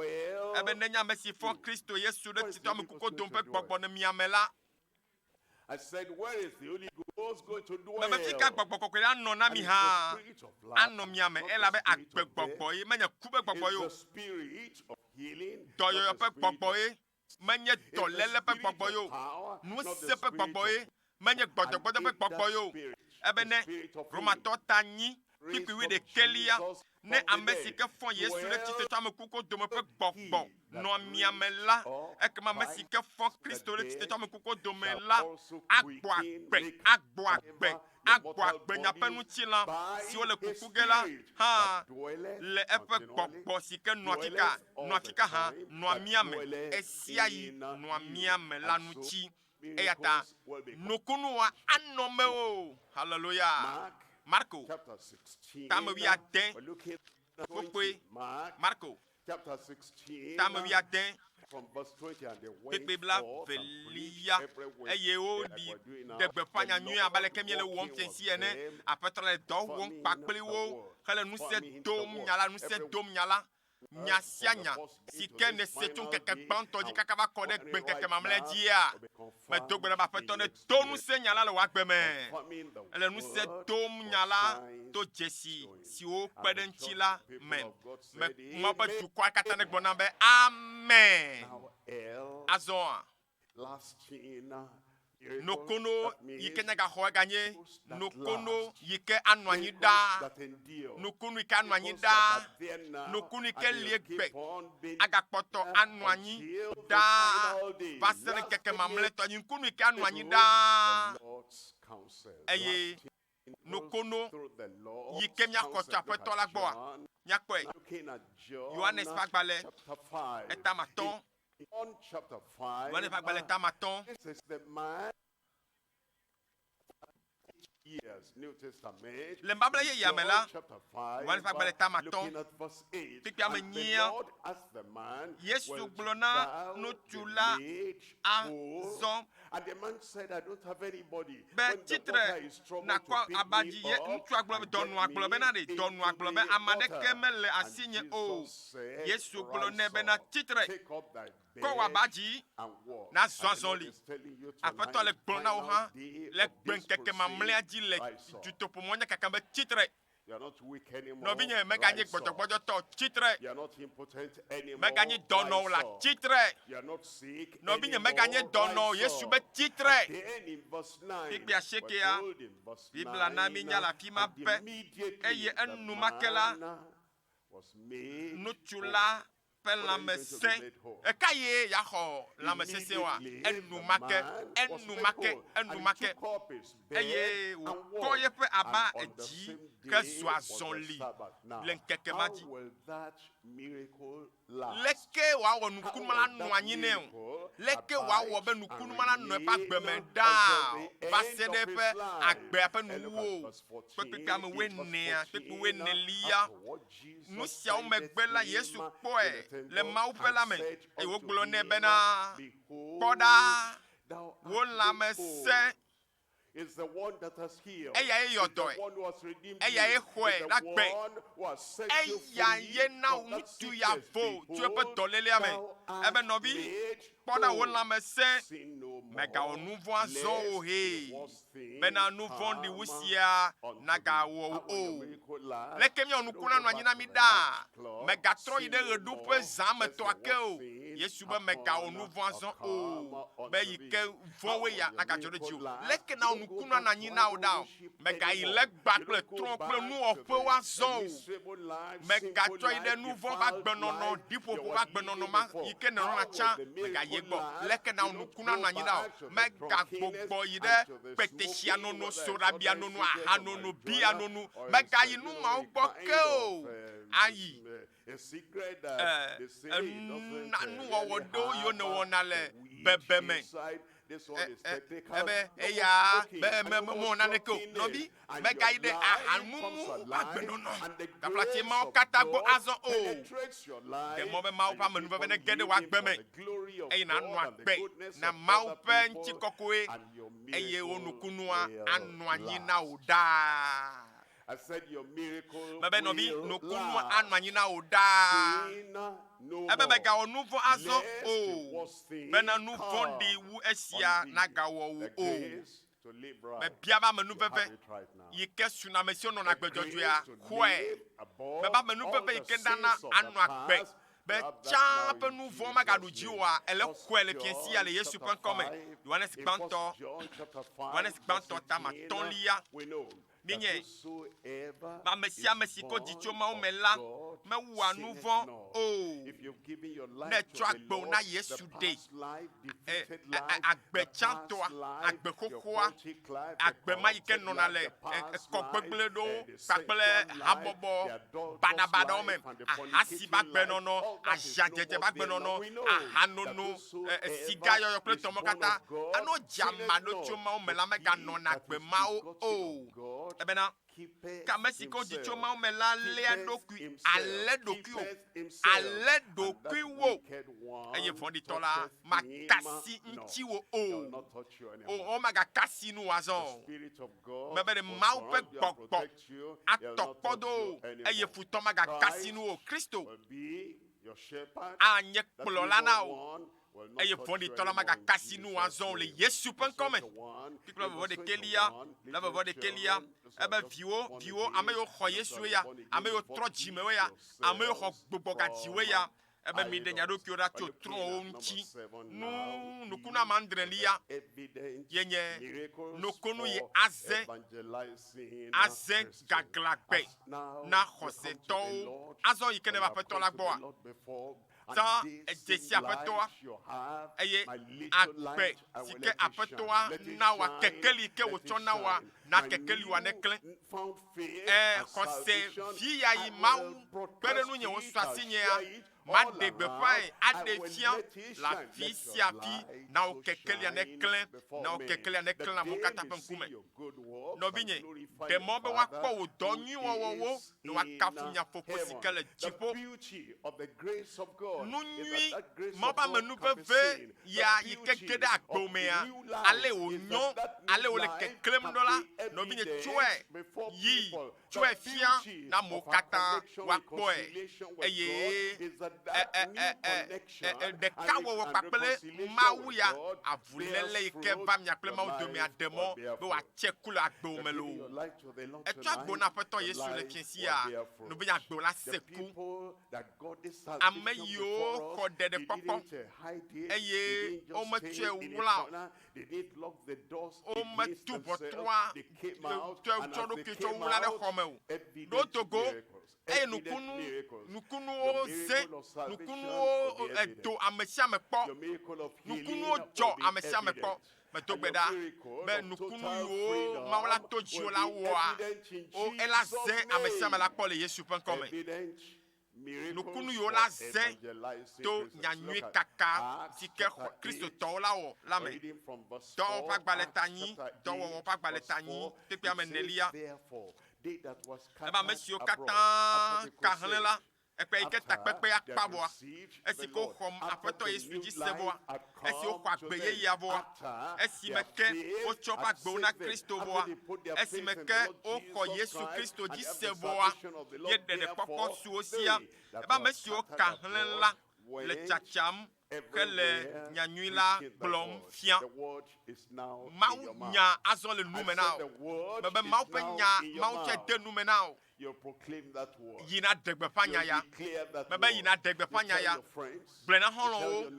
Ebe nenye ame si fɔ Kristo Yesu ɖe tsitre ame kukuwo dome ƒe gbɔgbɔ ne mia me la, Mebe fika gbɔgbɔ kɔkɔe la anɔ na mi hã? Anɔ mia me elabe agbe gbɔgbɔ ye, menye ku ƒe gbɔgbɔ ye o. Dɔyɔyɔ ƒe gbɔgbɔ ye, Menye dɔléle ƒe gbɔgbɔ ye o, ŋusẽ ƒe gbɔgbɔ ye, menye gbɔdzɔgbɔdzɔ ƒe gbɔgbɔ ye o. Ebe ne Romatɔ ta nyi kpukpui wuiɖekɛlia, ne ame si ke fɔ Yesu ɖe tsitre tso ame kukuwo dome ƒe gbɔgbɔ nɔ mia me la, ekema ame si ke fɔ Kristo ɖe tsitre tso ame kukuwo dome la agbɔ agbe, agbɔ agbe, agbɔ agbe miaƒe ŋutilã siwo le kuku ge la hã le eƒe gbɔgbɔ si ke nɔa fika, nɔa fika hã, nɔa mía me ɣesiaɣi, nɔa mía me la ŋuti. Eya ta nukunua anɔ mewò. Haleluya! Marko, tame wuiade, kpukpui, Marko, tame wuiade, kpekpe blaevelia, eye woɖi ɖe gbeƒã nya nyui abe aleke míele wɔm fiẽsi ene. Aƒetɔ la le dɔ wɔm kpakpli wo hele ŋusẽ dom nya la, ŋusẽ dom nya la. Nya sia nya si ke nèse tso ŋkeke gbãtɔ dzi kaka va kɔ ɖe gbeŋkeke mamlɛa dzia, medo gbe ɖa be Aƒetɔ nedo ŋusẽ nya la le wò agbe me. Ele ŋusẽ dom nya la to dzesi siwo kpe ɖe eŋuti la me. Me, Mawu ƒe dukɔa katã negblɔ nam be, Amen! Azɔa, Nukono yi ke nyagaxɔ eganye nukono yi ke anɔ anyi ɖaa. Nukunu yi ke anɔ anyi ɖaa. Nukunu yi ke li egbe agakpɔtɔ anɔ anyi ɖaa va se ɖe ŋkeke mamlɛtɔ. Nukunu yi ke anɔ anyi ɖaa eye nukono yi ke míaxɔ tso Aƒetɔ la gbɔa, míakpɔe. Yohanes ƒe agbalẽ etame atɔ̃. Yohanes ƒe agbalẽ tame atɔ̃. Le Nubabla Yeyea me la, Yohanes ƒe agbalẽ tame atɔ̃, kpukpui ame enyia, Yesu gblɔ na ŋutsu la azɔ be, Tsi tre nàkɔ aba dzi. Ye ŋutsua gblɔ be, Dɔnɔa gblɔ bena ɖe? Dɔnɔa gblɔ be, Ame aɖeke mele asinye o. Yesu gblɔ nɛ bena, Tsi tre, kɔ wò aba dzi, nàzɔ azɔli. Aƒetɔ le gblɔm na wò hã le gbeŋkeke mamlɛa dzi le dutoƒomɔ nyakaka be, Tsi tre. Nɔvinye, mèganye gbɔdzɔgbɔdzɔtɔ o, tsi tre. Mèganye dɔnɔ o la, tsi tre. Nɔvinye, mèganye dɔnɔ o, Yesu be tsi tre. Kpukpui asiekea, Biblia na míenya le afi ma be, eye enumake la, ŋutsu la. ƒe lãme sẽ. Ɣekaɣie yeaxɔ lãmesesẽ oa? Enumake, enumake, enumake. Eye wòkɔ yeƒe aba edzi hezɔ azɔli le ŋkeke ma dzi. Leke wòawɔ nukunu ma nanɔ anyi nɛ o? Leke wòawɔ be nukunu ma nanɔ eƒe agbe me ɖaa va se ɖe eƒe agbea ƒe nuwuwu o? Kpekpekpe ame wuienea, kpekpe wuienelia. Nu siawo megbe la, Yesu kpɔe le mawuƒe la me, eye wògblɔ nɛ bena, Kpɔ ɖa, wò lãme sẽ. Eyae yɔ dɔe, eyae xɔe ɖe agbe, eya ye na ŋutsu ya vo tso eƒe dɔlélea me. Ebe, Nɔvi, kpɔ ɖa wò lãme sẽ, mègawɔ nu vɔ̃ azɔ o hee, bena nu vɔ̃ɖi wu sia nagawɔ wò o. Leke míawɔ nuku nanɔ anyi na mí ɖaa? Mègatrɔ yi ɖe ɣeɖuƒe zã me tɔa ke o. Yesu be, Mègawɔ nu vɔ̃ azɔ o, be yi ke vɔ̃woe ya nagadzɔ ɖe dziwò. Leke nawɔ nuku nanɔ anyi na wò ɖa o? Mègayi legba kple trɔ̃ kple nuwɔƒewo azɔ o. Mègatrɔ yi ɖe nu vɔ̃ ƒe agbenɔnɔ, ɖiƒoƒo ƒe agbenɔnɔ ma yi ke nèlɔ̃na tsã, mègayi egbɔ o. Leke nawɔ nuku nanɔ anyi na wò? Mègagbugbɔ yi ɖe kpetesia nono, soɖabia nono, aha nono, biya nono, mègayi nu mawo gbɔ ke o. Ayi nuwɔwɔ ɖewo yiwo nèwɔna le bebeme ebe eya be mewɔ naneke o. Nɔvi, mègayi ɖe ahamumu ƒe agbenɔnɔ taflatse mawo katã gbɔ azɔ o. Ɖe mɔ be Mawu ƒe amenuveve nege ɖe wò agbe me eye nànɔ agbe na Mawu ƒe ŋutikɔkɔe eye wò nukunua anɔ anyi na wò ɖaa. Mebe nɔvi, nukunua anɔ anyi na wò ɖaa. Ebe mègawɔ nu vɔ̃ azɔ o, bena nu vɔ̃ɖi wu esia nagawɔ wò o. Mebia be amenuveve yi ke suna amesiwo nɔna agbe dzɔdzɔea xɔe. Mebe amenuveve yi ke nana anɔ agbe be tsã ƒe nu vɔ̃ magaɖu dziwòa, ele xɔe le fiẽ sia le Yesu ƒe ŋkɔ me. Yohanes gbãtɔ, Yohanes gbãtɔ tame atɔ̃lia. Míenye be ame sia ame si kɔ dzi tso Mawu me la mewɔa nu vɔ̃ o. Ne ètsɔ agbe na Yesu ɖe, agbe tsãtɔa, agbe xoxoa, agbe ma yi ke nɔna le kɔ gbegblẽ ɖewo kpakple habɔbɔ baɖabaɖawo me, ahasi ƒe agbenɔnɔ, aziadzedze ƒe agbenɔnɔ, ahanono, siga yɔyɔ kple tɔmɔ katã, ene wodze ame aɖewo tso Mawu me la meganɔna agbe mawo o. Ebena, ke ame si ke wodzi tso Mawu me la léa ɖokui, alé ɖokuiwò, alé ɖokuiwò, eye vɔ̃ɖitɔ la maka asi ŋutiwò o. O, womagaka asi nuwò azɔ o. Mebe ɖe Mawu ƒe gbɔgbɔ atɔ kpɔ do wò, eye futɔ magaka asi nuwò o. Kristo anye kplɔla na wò, eye vɔ̃ɖitɔ la magaka asi nuwò azɔ o le Yesu ƒe ŋkɔ me. Kpukpui vɔvɔ ɖekɛlia, la vɔvɔ ɖekɛlia, ebe viwo, viwo, ame yiwo xɔ Yesu ya, ame yiwo trɔ dzimewo ya, ame yiwo xɔ gbɔgbɔgadziwoe ya, ebe miɖe mia ɖokuiwo ɖa tso trɔ̃wo ŋuti. Nu nukunu ame adrelia ye nye nukunu yi aze aze gaglãgbe na xɔsetɔwo. Azɔ yi ke neva Aƒetɔ la gbɔa, zã edzesi Aƒetɔa eye agbe si ke Aƒetɔa na wòa, kekeli ke wòtsɔ na wòa, na kekeli wòa neklẽ. Ẽ, xɔse vi ya yi Mawu kpe ɖe ŋunye wòsu asinyea, Maɖe gbeƒãe, aɖee fia le afi sia afi, na wò kekelia neklẽ, na wò kekelia neklẽ le amewo katã ƒe ŋkume. Nɔvinye, ɖe mɔ be woakpɔ wò dɔ nyui wɔwɔwo ne woakafu mia Fofo si ke le dziƒo. Nu nyui ma ƒe amenuveve ya yi ke ge ɖe agbewò mea, ale wònyo, ale wòle keklẽm ɖo la, nɔvinye, tsɔe yi Tsɔe fia na amewo katã woakpɔe, eye ɖekawɔwɔ kpakple Mawu ya, avuléle yi ke va mia kple Mawu dome aɖe mɔ be wòatse ku le agbewò me loo. Ètsɔ agbo na Aƒetɔ Yesu le fiẽ sia, nɔvinye agbo la se ku. Ame yiwo xɔ ɖeɖekpɔkpɔ eye wometsɔe wla o, Wometu ʋɔtrua tsɔ ɖokui tsɔ wla ɖe xɔ me o. Ɖo do go eye nukunu, nukunuwo ze. Nukunuwo edo ame sia ame kpɔ. Nukunuwo dzɔ ame sia ame kpɔ. Medo gbe ɖa be nukunu yiwo Mawu la to dziwò la wɔa, wo ela ze ame sia ame la kpɔ le Yesu ƒe ŋkɔ me. Nukunu yiwo la ze to nyanyui kaka si ke Kristotɔwo la wɔ la me. Dɔwɔwɔ ƒe agbalẽ ta nyi, dɔwɔwɔ ƒe agbalẽ ta nyi, kpekpe ame enelia. Ebe ame siwo katã ka hlẽ la, Ekpe yi ke takpekpea kpa vɔa, esi ke woxɔ Aƒetɔ Yesu dzi se vɔa, esi woxɔ agbe yeyea vɔa, esime ke wotsɔ woƒe agbewo na Kristo vɔa, esime ke woxɔ Yesu Kristo dzi se vɔa, ye ɖeɖekpɔkpɔ su wo sia. Ebe ame siwo ka hlẽ la le tsatsam hele nyanyui la gblɔm fia. Mawu nya azɔ le nu me na wò. Mebe Mawu ƒe nya, Mawu tsɛ de nu me na wò. Yi nàɖe gbeƒã nya ya. Mebe yi nàɖe gbeƒã nya ya. Gblɔe na xɔlɔ̃wo,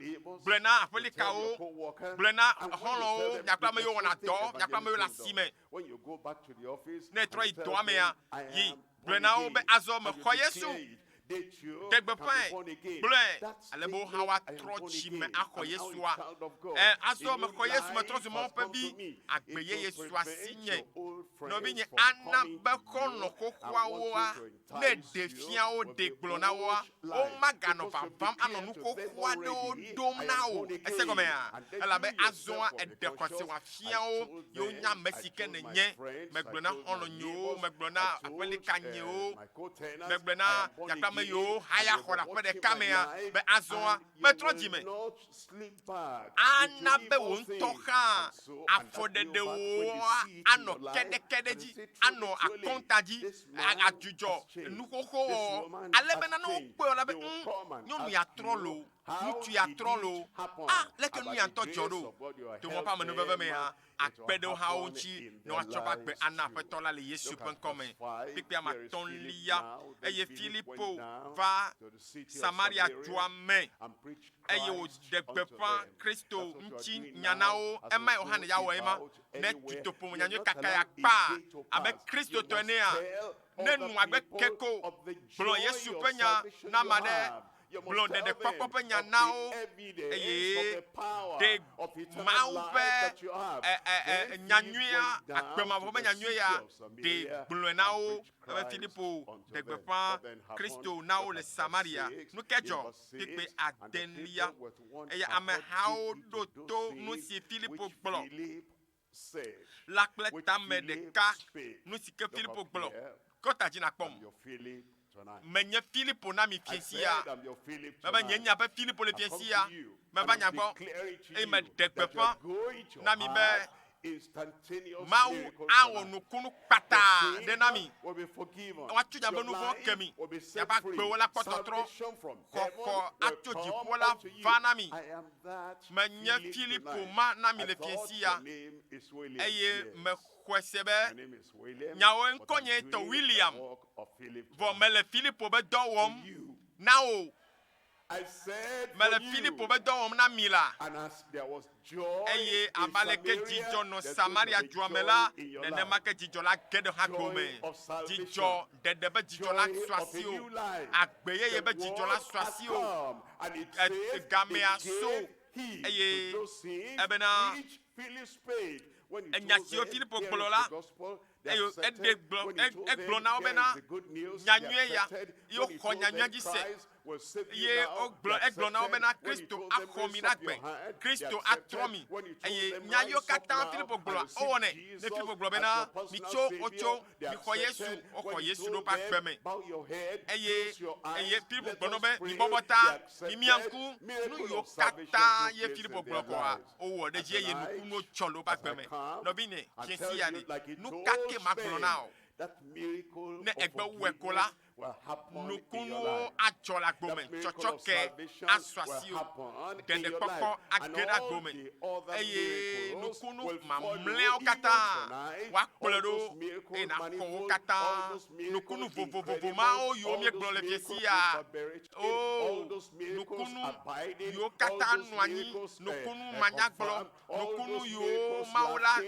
gblɔe na aƒelikawo, gblɔe na xɔlɔ̃wo, miakple ame yiwo wɔna dɔ, miakple ame yiwo le asime. Ne ètrɔ yi dɔa mea, yi gblɔe na wo be azɔ mexɔ Yesu. Ɖe gbeƒãe, gblɔe, ale be wo hã woatrɔ dzi me axɔ Yesua. Ẽ, azɔ mexɔ Yesu, metrɔ zu Mawu ƒe vi. Agbe yeye su asinye. Nɔvinye, ana be xɔlɔ̃ xoxoawoa, ne ɖe fia wo, ɖe gblɔ na woa, womaganɔ vavam anɔ nu xoxo aɖewo ɖom na wò. Èse gɔmea? Elabe azɔa èɖe xɔse wòafia wo ye wonya ame si ke nènye. Megblɔ na xɔlɔ̃nyewo, megblɔ na aƒelikanyewo, Megblɔe na miaƒe ame yiwo haya xɔ le aƒe ɖeka mea be azɔa, metrɔ dzi me. Ana be wò ŋutɔ hã afɔɖeɖewoa anɔ keɖekeɖe dzi, anɔ akɔnta dzi, adzudzɔ nuxoxo wɔwɔ, ale be nane wokpɔe la be, ŋ, nyɔnu ya trɔ loo, ŋutsu ya trɔ loo. A, leke nu ya ŋutɔ dzɔ ɖo? To mɔ ƒe amenuveve mea, akpe ɖe wo hã wo ŋuti ne woatsɔ woƒe agbe ana Aƒetɔ la le Yesu ƒe ŋkɔ me. Kpukpui ame atɔ̃lia, Eye Filipo va Samaria dua me, eye wòɖe gbeƒã Kristo ŋuti nya na wo. Emae Yohane ya wɔ ema. Ne dutoƒo nyanyui kaka ya kpa abe Kristotɔ enea, ne nu agbe ke ko gblɔ Yesu ƒe nya na ame aɖe, Gblɔ ɖeɖekpɔkpɔ ƒe nya na wo, eye ɖe Mawu ƒe nyanyuia, agbe mavɔ ƒe nyanyuia ya, ɖe gblɔe na wo. Ebe Filipo ɖe gbeƒã Kristo na wo le Samaria. Nu ke dzɔ? Kpukpui adelia. Eye amehawo ɖo to nu si Filipo gblɔ la kple tame ɖeka. Nu si ke Filipo gblɔ. Kɔ ta dzi nàkpɔm. Menye Filipo na mi fiẽ sia. Mebe nye nya ƒe Filipo le fiẽ sia. Meva nya gbɔ eye meɖe gbeƒã na mi be Mawu awɔ nukunu kpata ɖe na mi. Woatso miaƒe nu vɔ̃wo ke mi. Miaƒe agbewo la kpɔ tɔtrɔ. Xɔxɔ atso dziƒo la va na mi. Menye Filipo ma na mi le fiẽ sia eye mexɔe se be Nyawoe ŋkɔnyee tɔ William, vɔ mele Filipo be dɔ wɔm na wò. Mele Filipo be dɔ wɔm na mi la. Eye abe aleke dzidzɔ nɔ Samaria dua me la, nenema ke dzidzɔ la ge ɖe hã gome. Dzidzɔ ɖeɖe be dzidzɔ la su asiwò. Agbe yeye be dzidzɔ la su asiwò. Gamea so eye ebena Enya siwo Filipo gblɔ la, eye eɖe gblɔ, egblɔ na wo bena, Nyanyuie ya, ye woxɔ nyanyuia dzi se. Eye wogblɔ, egblɔ na wo bena, Kristo axɔ mi ɖe agbe, Kristo atrɔ mi. Eye nya yiwo katã Filipo gblɔa, wowɔnɛ. Ne Filipo gblɔ bena, Mitso, wotso, mixɔ Yesu, woxɔ Yesu ɖe woƒe agbe me. Eye, eye Filipo gblɔ na wo be, Mibɔbɔ ta, mimia ŋku. Nu yiwo katã ye Filipo gblɔ kɔa, Wowɔ ɖe edzi eye nukunuwo dzɔ le woƒe agbe me. Nɔvinye, fiẽ sia ɖe, nu ka ke magblɔ na wò? Ne ègbe wɔe ko la, nukunuwo adzɔ le agbo me, tsɔtsɔke asu asiwò, ɖeɖekpɔkpɔ age ɖe agbo me, eye nukunu mamlɛawo katã woakplɔe ɖo eye nàxɔ wo katã. Nukunu vovovovo mawo yiwo míegblɔ le fiẽ sia, Oo, nukunu yiwo katã nɔ anyi, nukunu manyagblɔ, nukunu yiwo Mawu la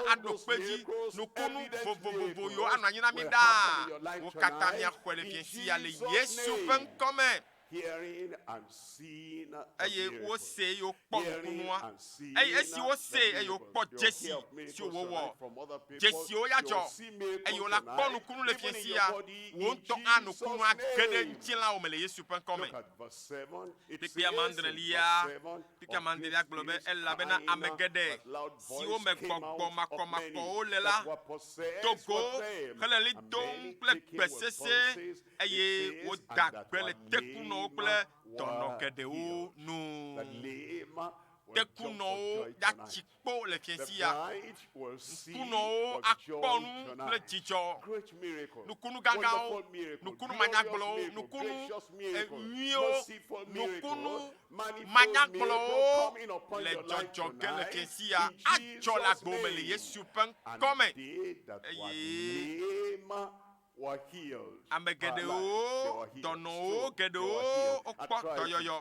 aɖo kpe dzi, nukunu vovovovo yiwo anɔ anyi na mí ɖaa, wo katã míaxɔe le fiẽ sia le Yesu ƒe ŋkɔ me. Eye wosee eye wokpɔ nukunua. Eye esi wosee eye wokpɔ dzesi siwo wòwɔ, dzesiwo ya dzɔ, eye wola kpɔ nukunu le fiẽ sia, wò ŋutɔ anukunu age ɖe ŋutilãwò me le Yesu ƒe ŋkɔ me. Kpukpui amadrelia, kpukpui amadrelia gblɔ be, Elabena ame geɖe siwo me gbɔgbɔ makɔmakɔwo le la do go hele ɣli dom kple gbe sesẽ eye woda gbe le tekunɔwo kple dɔnɔ geɖewo nu. Tekunɔwo atsi kpo le fiẽ sia. Ŋkunɔwo akpɔ nu kple dzidzɔ. Nukunu gãgãwo, nukunu manyagblɔwo, nukunu nyuiwo, nukunu manyagblɔwo le dzɔdzɔ ge le fiẽ sia. Adzɔ le agbo me le Yesu ƒe ŋkɔ me. Eye Ame geɖewo, dɔnɔwo geɖewo wokpɔ dɔyɔyɔ.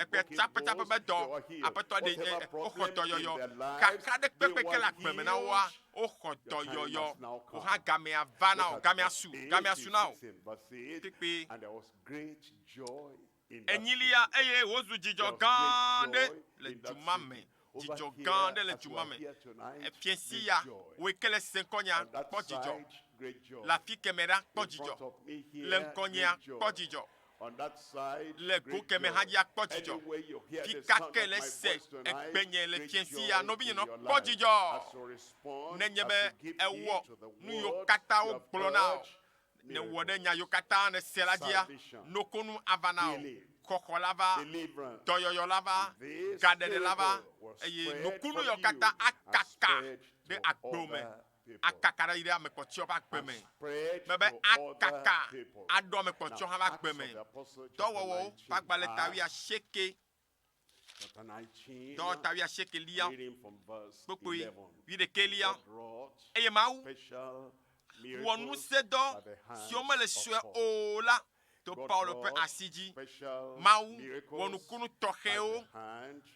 Ekpe tsaƒetsaƒe be dɔ, aƒetɔ ɖe e, woxɔ dɔyɔyɔ. Kaka ɖe kpekpe ke le agbe me na woa, woxɔ dɔyɔyɔ. Wò hã gamea va na wò, gamea su, gamea su na wò. Kpekpe enyilia eye wòzu dzidzɔ gã aɖe le du ma me. Dzidzɔ gã aɖe le du ma me. Efiẽ si ya, wòe ke le se ŋkɔnyea, kpɔ dzidzɔ. Le afi kemɛ ɖa, kpɔ dzidzɔ. Le ŋkɔnyea, kpɔ dzidzɔ. Le go kemɛ hã dzia, kpɔ dzidzɔ. Fika ke le se egbenye le fiẽ si ya, nɔvinye nɔ, kpɔ dzidzɔ. Nenye be ewɔ nu yiwo katã wogblɔ na wò, Nèwɔ ɖe nya yiwo katã nèse la dzia, nokonu ava na wò, xɔxɔ la va, dɔyɔyɔ la va, gaɖeɖe la va, eye nukunu yiwo katã akaka ɖe agbewò me, akaka ɖe yi ɖe ame kpɔtɔewo ƒe agbe me. Mebe akaka aɖo ame kpɔtɔewo hã ƒe agbe me. Dɔwɔwɔwo ƒe agbalẽ ta wuiasieke, dɔwɔta wuiasiekelia, kpukpui wuiɖekɛlia, eye Mawu wɔ ŋusẽdɔ siwo mele sue o la to Paulo ƒe asi dzi. Mawu wɔ nukunu tɔxɛwo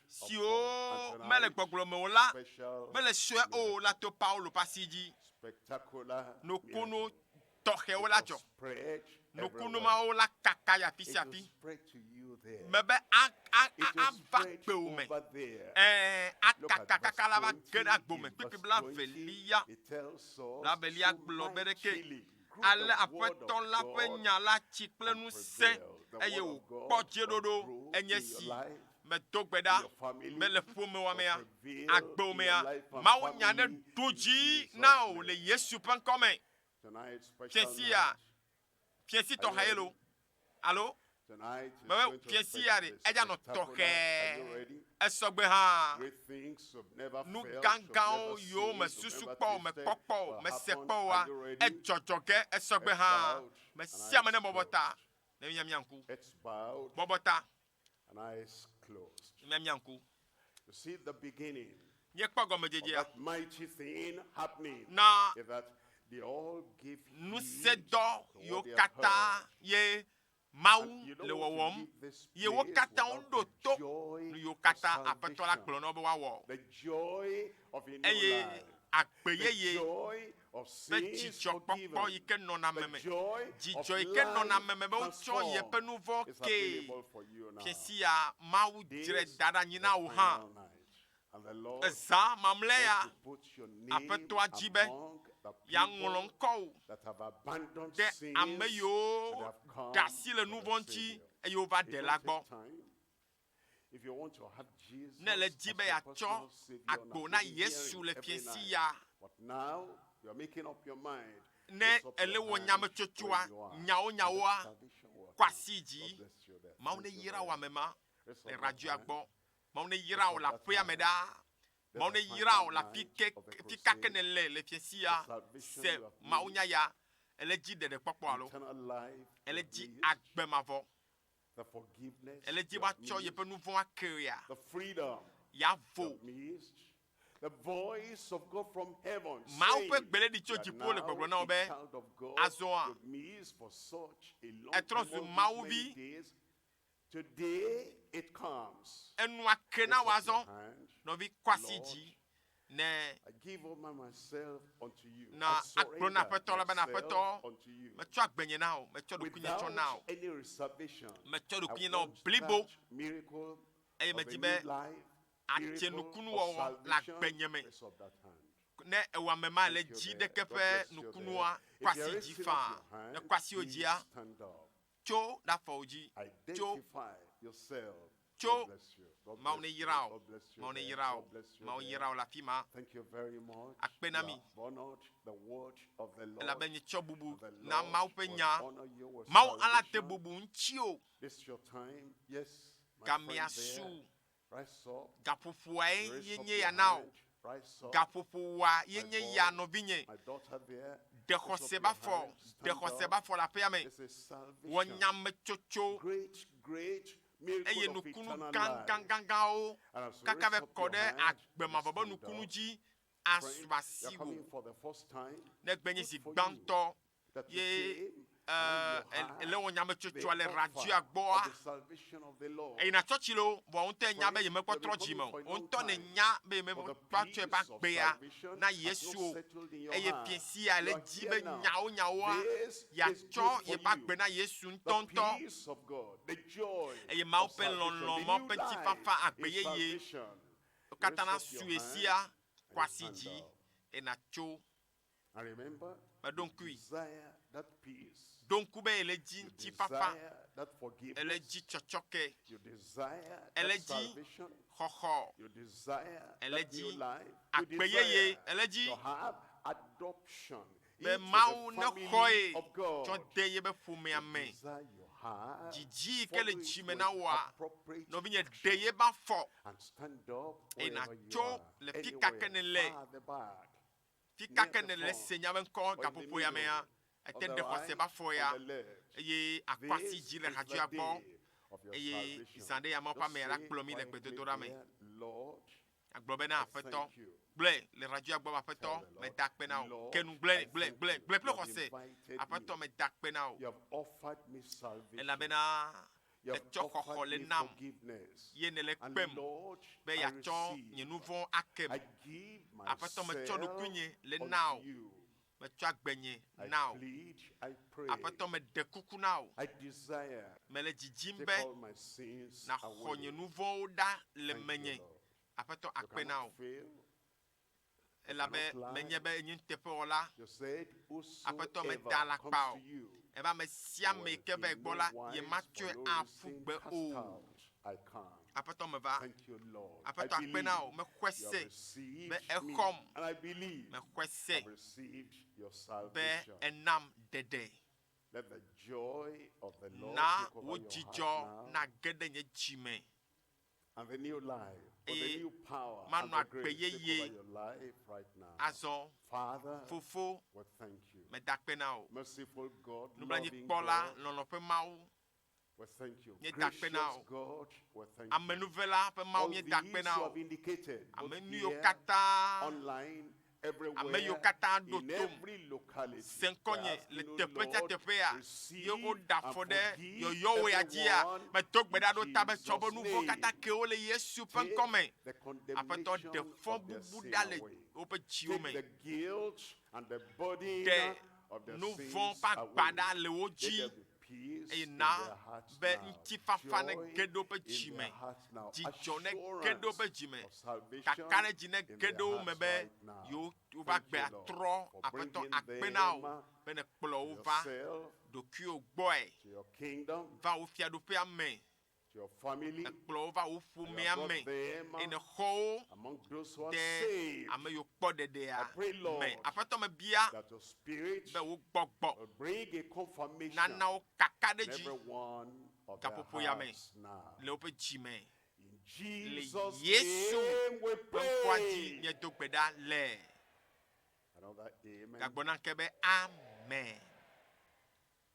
siwo mele gbɔgblɔ me o la mele sue o la to Paulo ƒe asi dzi. Nukunu tɔxɛwo la dzɔ. Nukunu mawo la kaka yi afi sia afi. Mebe ava gbewò me. Ɛ̃, akaka kaka la va ge ɖe agbo me. Kpukpui blaevelia, blaevelia gblɔ be ɖeke, Ale Aƒetɔ la ƒe nya la tsi kple ŋusẽ, eye wòkpɔ dzeɖoɖo enye si. Medo gbe ɖa be le ƒomewòa mea, agbewò mea, Mawu nya ne ɖu dzi na wò le Yesu ƒe ŋkɔ me. Fiasia, fiasi tɔxɛ ye lo. Alo, mebe fiasi ya ɖe, edza nɔ tɔxɛ. Esɔgbe hã. Nu gãgãwo yiwo me susu kpɔ o, me kpɔ kpɔ o, me se kpɔ oa, edzɔdzɔ ge esɔgbe hã. Me sia me ne bɔbɔ ta, ne mía mía ŋku. Bɔbɔ ta, ne mía mía ŋku. Míekpɔ gɔmedzedzea na ŋusẽdɔ yiwo katã ye Mawu le wɔwɔm, ye wo katã woɖo to nu yiwo katã Aƒetɔ la gblɔ na wo be woawɔ. Eye agbe yeye ƒe dzidzɔkpɔkpɔ yi ke nɔna ame me, dzidzɔ yi ke nɔna ame me be wotsɔ yeƒe nu vɔ̃ kee. Fiasia Mawu dzrae da ɖe anyi na wò hã. Ezã mamlɛ ya, Aƒetɔa di be yeaŋlɔ ŋkɔwò ɖe ame yiwo ɖe asi le nu vɔ̃ ŋuti eye wova ɖe la gbɔ. Ne èle di be yeatsɔ agbo na Yesu le fiẽsi ya, ne èle wɔ nyametsotsoa nyawonyawoa, kɔ asi dzi. Mawu neyra wò ame ma le radioa gbɔ. Mawu neyra wò le aƒea me ɖaa. Mawu neyra wò le afi ke, fi ka ke nèle le fiẽsi ya. Se mawunya ya. Èle dzi ɖeɖekpɔkpɔ alo? Èle dzi agbe mavɔ? Ele di be woatsɔ yeƒe nu vɔ̃ ake ya. Yeavo. Mawu ƒe gbe ɖe ɖi tso dziƒo le gbɔgblɔ na wo be, Azɔa, ètrɔ zu Mawu vi. Enua ke na wò azɔ. Nɔvi, kɔ asi dzi. Ne na agblɔ na Aƒetɔ la bena, Aƒetɔ, metsɔ agbenye na wò, metsɔ ɖokuinye tsɔ na wò, metsɔ ɖokuinye na wò blibo, eye medi be àdze nukunuwɔwɔ le agbenye me. Ne ewɔ ame ma le dzi ɖeke ƒe nukunua kɔ asi dzi faa. Ne kɔ asiwò dzia, tso ɖe afɔwò dzi. Tso. Tso. Mawu neyra wò. Mawu neyra wò. Mawu yra wò le afi ma. Akpe na mi. Elabe mietsɔ bubu na Mawu ƒe nya. Mawu ala de bubu ŋutiwò. Gamea su. Gaƒoƒoae ye nye ya na wò. Gaƒoƒoa ye nye ya, nɔvinye. Ɖe xɔse be afɔ, ɖe xɔse be afɔ le aƒea me. Wɔ nyametsotso eye nukunu gãgãgãgãwo kaka va kɔ ɖe agbe mavɔ be nukunu dzi asu asiwò. Ne egbe nye zi gbãtɔ ye ele wɔ nyametsotsoa le radioa gbɔa, eyina tsɔtsi loo, vɔ wò ŋutɔ enya be yemekpɔ trɔ dzime o. Wò ŋutɔ nènya be yemekpɔ tsɔ eƒe agbea na Yesu o. Eye fiẽ sia ele dzi be nyawo nyawoa, yeatsɔ yeƒe agbe na Yesu ŋutɔŋutɔ. Eye Mawu ƒe lɔlɔ̃, Mawu ƒe ŋutifafa, agbe yeye, wo katã nasu ɣesia kwasi dzi eye nàtso. Meɖo ŋkui. Ɖo ŋku be ele dzi ŋutifafa, ele dzi tsɔtsɔke, ele dzi xɔxɔ, ele dzi agbe yeye, ele dzi be Mawu nexɔe tsɔ de yebe ƒomea me. Dzidzi yi ke le dzi me na wòa, nɔvinye, ɖe yebe afɔ eye nàtso le fi ka ke nèle. Fika ke nèle se nya be ŋkɔ gaƒoƒo ya mea, ète ɖe xɔse be afɔ ya, eye àkɔ asi dzi le hadzoea gbɔ, eye zã ɖe ya Mawu ƒe amea la kplɔ mí le gbedodoɖa me. Agblɔ bena, Aƒetɔ, gblɔe le radioa gbɔ be, Aƒetɔ, meda akpe na wò. Ke nu, gblɔe, gblɔe, gblɔe, gblɔe kple xɔse. Aƒetɔ, meda akpe na wò, elabena Ètsɔ xɔxɔ le nam, ye nèle kpem be yeatsɔ nye nu vɔ̃wo akem. Aƒetɔ, metsɔ ɖokuinye le na wò. Metsɔ agbenye na wò. Aƒetɔ, meɖe kuku na wò. Mele didim be nàxɔ nye nu vɔ̃wo ɖa le menye. Aƒetɔ, akpe na wò. Elabe menye be enye nuteƒewɔla. Aƒetɔ meda alakpa o. Ebe ame sia ame yi ke va egbɔ la, yematsɔe aƒu gbe o. Aƒetɔ meva. Aƒetɔ akpe na wò. Mexɔe se be èxɔm. Mexɔe se be ènam ɖeɖe. Na wò dzidzɔ nage ɖe nye dzi me. Eye manɔ agbe yeye azɔ. Fofo, meda akpe na wò. Nublanuikpɔla, lɔlɔ̃ ƒe Mawu, míeda akpe na wò. Amenuvela ƒe Mawu, míeda akpe na wò. Ame nu yiwo katã Ame yiwo katã ɖo tom se ŋkɔnye le teƒe sia teƒea, ye woɖe afɔ ɖe yɔyɔwò ya dzia, medo gbe ɖa ɖo ta be tsɔ woƒe nu vɔ̃ katã ke wo le Yesu ƒe ŋkɔ me. Aƒetɔ, ɖe fɔbubu ɖa le woƒe dziwo me. Ɖe nu vɔ̃ ƒe agba ɖa le wo dzi. Eye na be ŋutifafa nege ɖe woƒe dzi me, dzidzɔ nege ɖe woƒe dzi me, kakaɖedzi nege ɖe wo me be yewo woƒe agbe atrɔ. Aƒetɔ, akpe na wò be nèkplɔ wo va ɖokuiwò gbɔe, va wò fiaɖuƒea me. Èkplɔ wo va wò ƒomea me, eye nèxɔ wo de ame yiwo kpɔ ɖeɖea me. Aƒetɔ, mebia be wò gbɔgbɔ nana wo kakaɖedzi gaƒoƒo ya me le woƒe dzi me. Le Yesu ƒe ŋkɔa dzi míedo gbe ɖa le. Gagblɔ nam ke be, Amen.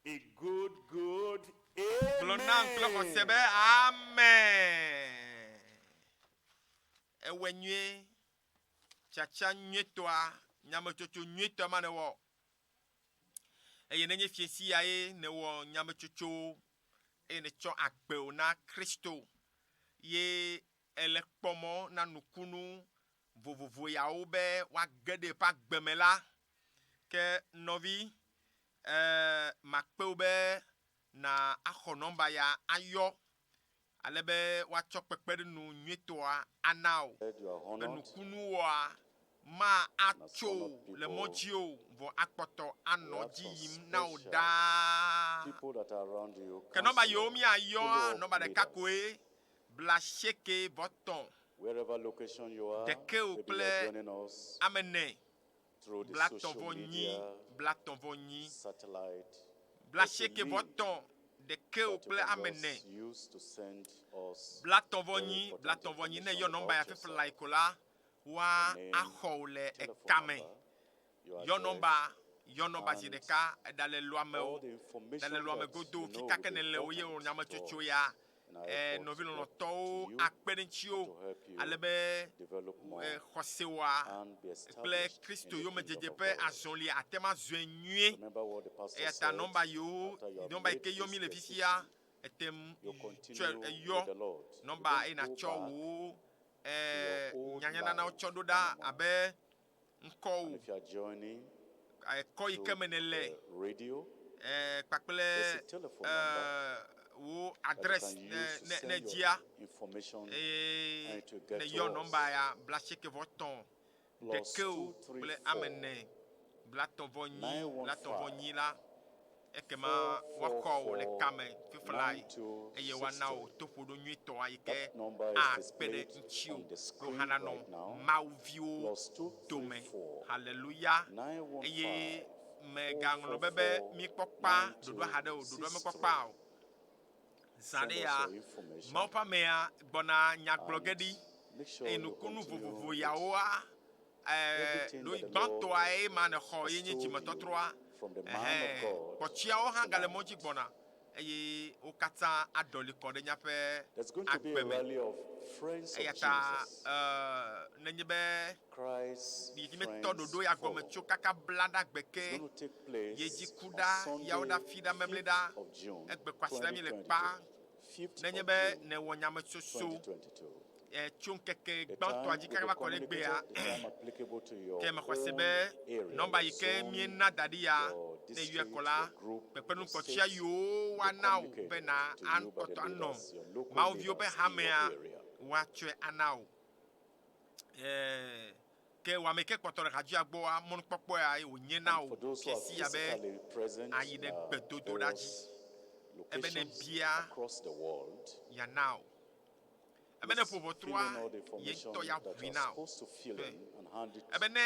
A good, good Gblɔ nam kple xɔse be, amen. Amen. Ewɔe nyuie. Tiatia nyuietɔa, nyametsotso nyuietɔa ma nèwɔ. Eye nenye fiẽsi ya ye nèwɔ nyametsotsowo eye nètsɔ agbewò na Kristo ye èle kpɔ mɔ na nukunu vovovo yawo be woage ɖe eƒe agbe me la, ke nɔvi, e, makpe wò be na axɔ nɔmba ya ayɔ ale be woatsɔ kpekpeɖeŋu nyuitɔa ana wò be nukunuwoa ma atso le mɔ dzi o, vɔ akpɔtɔ anɔ dzi yim na wò ɖaa. Ke nɔmba yiwo míayɔa, nɔmba ɖeka koe, blaasieke vɔ tɔ̃, ɖekɛwo kple ame ene, blatɔ̃ vɔ nyi, blatɔ̃ vɔ nyi, blaasieke vɔ tɔ̃, ɖekɛwo kple ame ene, blatɔ̃ vɔ nyi, blatɔ̃ vɔ nyi. Ne èyɔ nɔmba ya fiflae ko la, woa axɔ wò le eka me. Yɔ nɔmba, yɔ nɔmba zi ɖeka, eɖale lɔa me o, ɖale lɔa me godo o, fika ke nèle o ye wò nyametsotso ya. E, nɔvi lɔlɔ̃tɔwo akpe ɖe ŋutiwò ale be e, xɔsewoa kple Kristo yomedzedze ƒe azɔlia ate ŋu azɔe nyuie. Eya ta nɔmba yiwo, nɔmba yi ke yɔ mí le fifia, ete ŋu tsɔe eyɔ nɔmba eye nàtsɔ wò e, nyanyananawo tsɔ ɖo ɖa abe ŋkɔwò, ekɔ yi ke me nèle, e, kpakple e, wò adrɛs ne, ne, ne dzia eye nèyɔ nɔmba ya blaasieke vɔ tɔ̃ ɖekɛwo kple ame ene blatɔ̃ vɔ nyi blatɔ̃ vɔ nyi la, ekema woaxɔ wò le kame fiflae eye woana wò toƒoɖo nyuitɔa yi ke akpe ɖe ŋutiwò be wò hã nanɔ Mawu viwo dome. Haleluya! Eye mègaŋlɔ be be míkpɔ kpa ɖoɖoa haɖe o, ɖoɖoa mekpɔ kpa o. Zã ɖe ya, Mawu ƒe amea gbɔna nya gblɔ ge ɖi eye nukunu vovovo yawoa, ɖo gbãtɔa ye ma nèxɔ ye nye dzimetɔtrɔa. Ɛhɛ, kpɔtsiawo hã gale mɔ dzi gbɔna eye wo katã aɖɔli kɔ ɖe míaƒe agbe me. Eya ta nenye be yi metɔ ɖoɖo ya gɔme tso kaka bla ɖe agbe ke ye dzi ku ɖa yawo ɖa fi ɖa memle ɖa egbe kwasiɖa mi le kpa nenye be nèwɔ nyametsotso tso ŋkeke gbãtɔa dzi kaka va kɔ ɖe egbea, ke mexɔe se be nɔmba yi ke míena da ɖi ya, ne èyɔe kɔ la, kpekpeɖeŋu kpɔtɔea yiwo woana wò be na akpɔtɔ anɔ Mawu viwo ƒe hamea, woatsɔe ana wò. Ke wò ame yi ke kpɔtɔ le hadzia gbɔa, mɔnukpɔkpɔ ya ye wònye na wò fiẽ sia be àyi ɖe gbedodoɖa dzi. Ebe ne bia, yeana wò. Ebe ne ƒo ʋɔtrua, ye ŋutɔ ya ʋui na wò. Ebe ne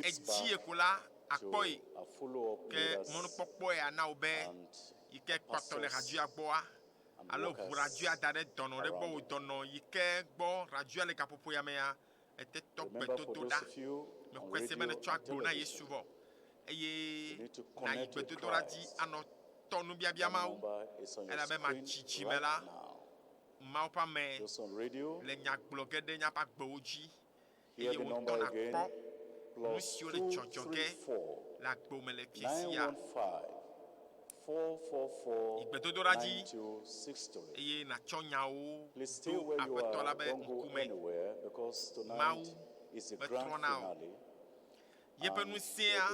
èdzie ko la, àkpɔe. Ke mɔnukpɔkpɔe ana wò be yi ke kpɔtɔ le radioa gbɔa, alo ʋu radioa da ɖe dɔnɔ ɖe gbɔ wò dɔnɔ yi ke gbɔ radioa le gaƒoƒo ya mea, ete tɔ gbe dodo ɖa. Mexɔe se be nètsɔ agbo na Yesu vɔ eye nàyi gbedodoɖa dzi anɔ tɔ nubiabia mawo, elabe matsi dzi me la, Mawu ƒe ame le nya gblɔ ge ɖe míaƒe agbewo dzi eye wò ŋutɔ nàkpɔ nu siwo le dzɔdzɔ ge le agbewò me le fiẽ sia. Yi gbedodoɖa dzi eye nàtsɔ nyawo ɖo Aƒetɔ la ƒe ŋkume. Mawu metrɔna o. Yeƒe ŋusẽa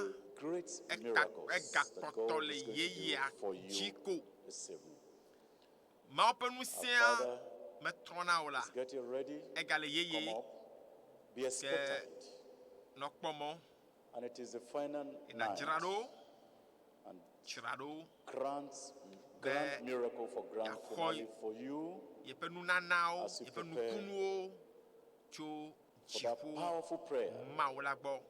egakpɔtɔ le yeyea dzi ko. Mawu ƒe ŋusẽa metrɔna o la, egale yeye. Ke nɔ kpɔ mɔ ye nàdzra ɖo, dzra ɖo be yeaxɔ yeƒe nunanawo, yeƒe nukunuwo tso dziƒo Mawu la gbɔ.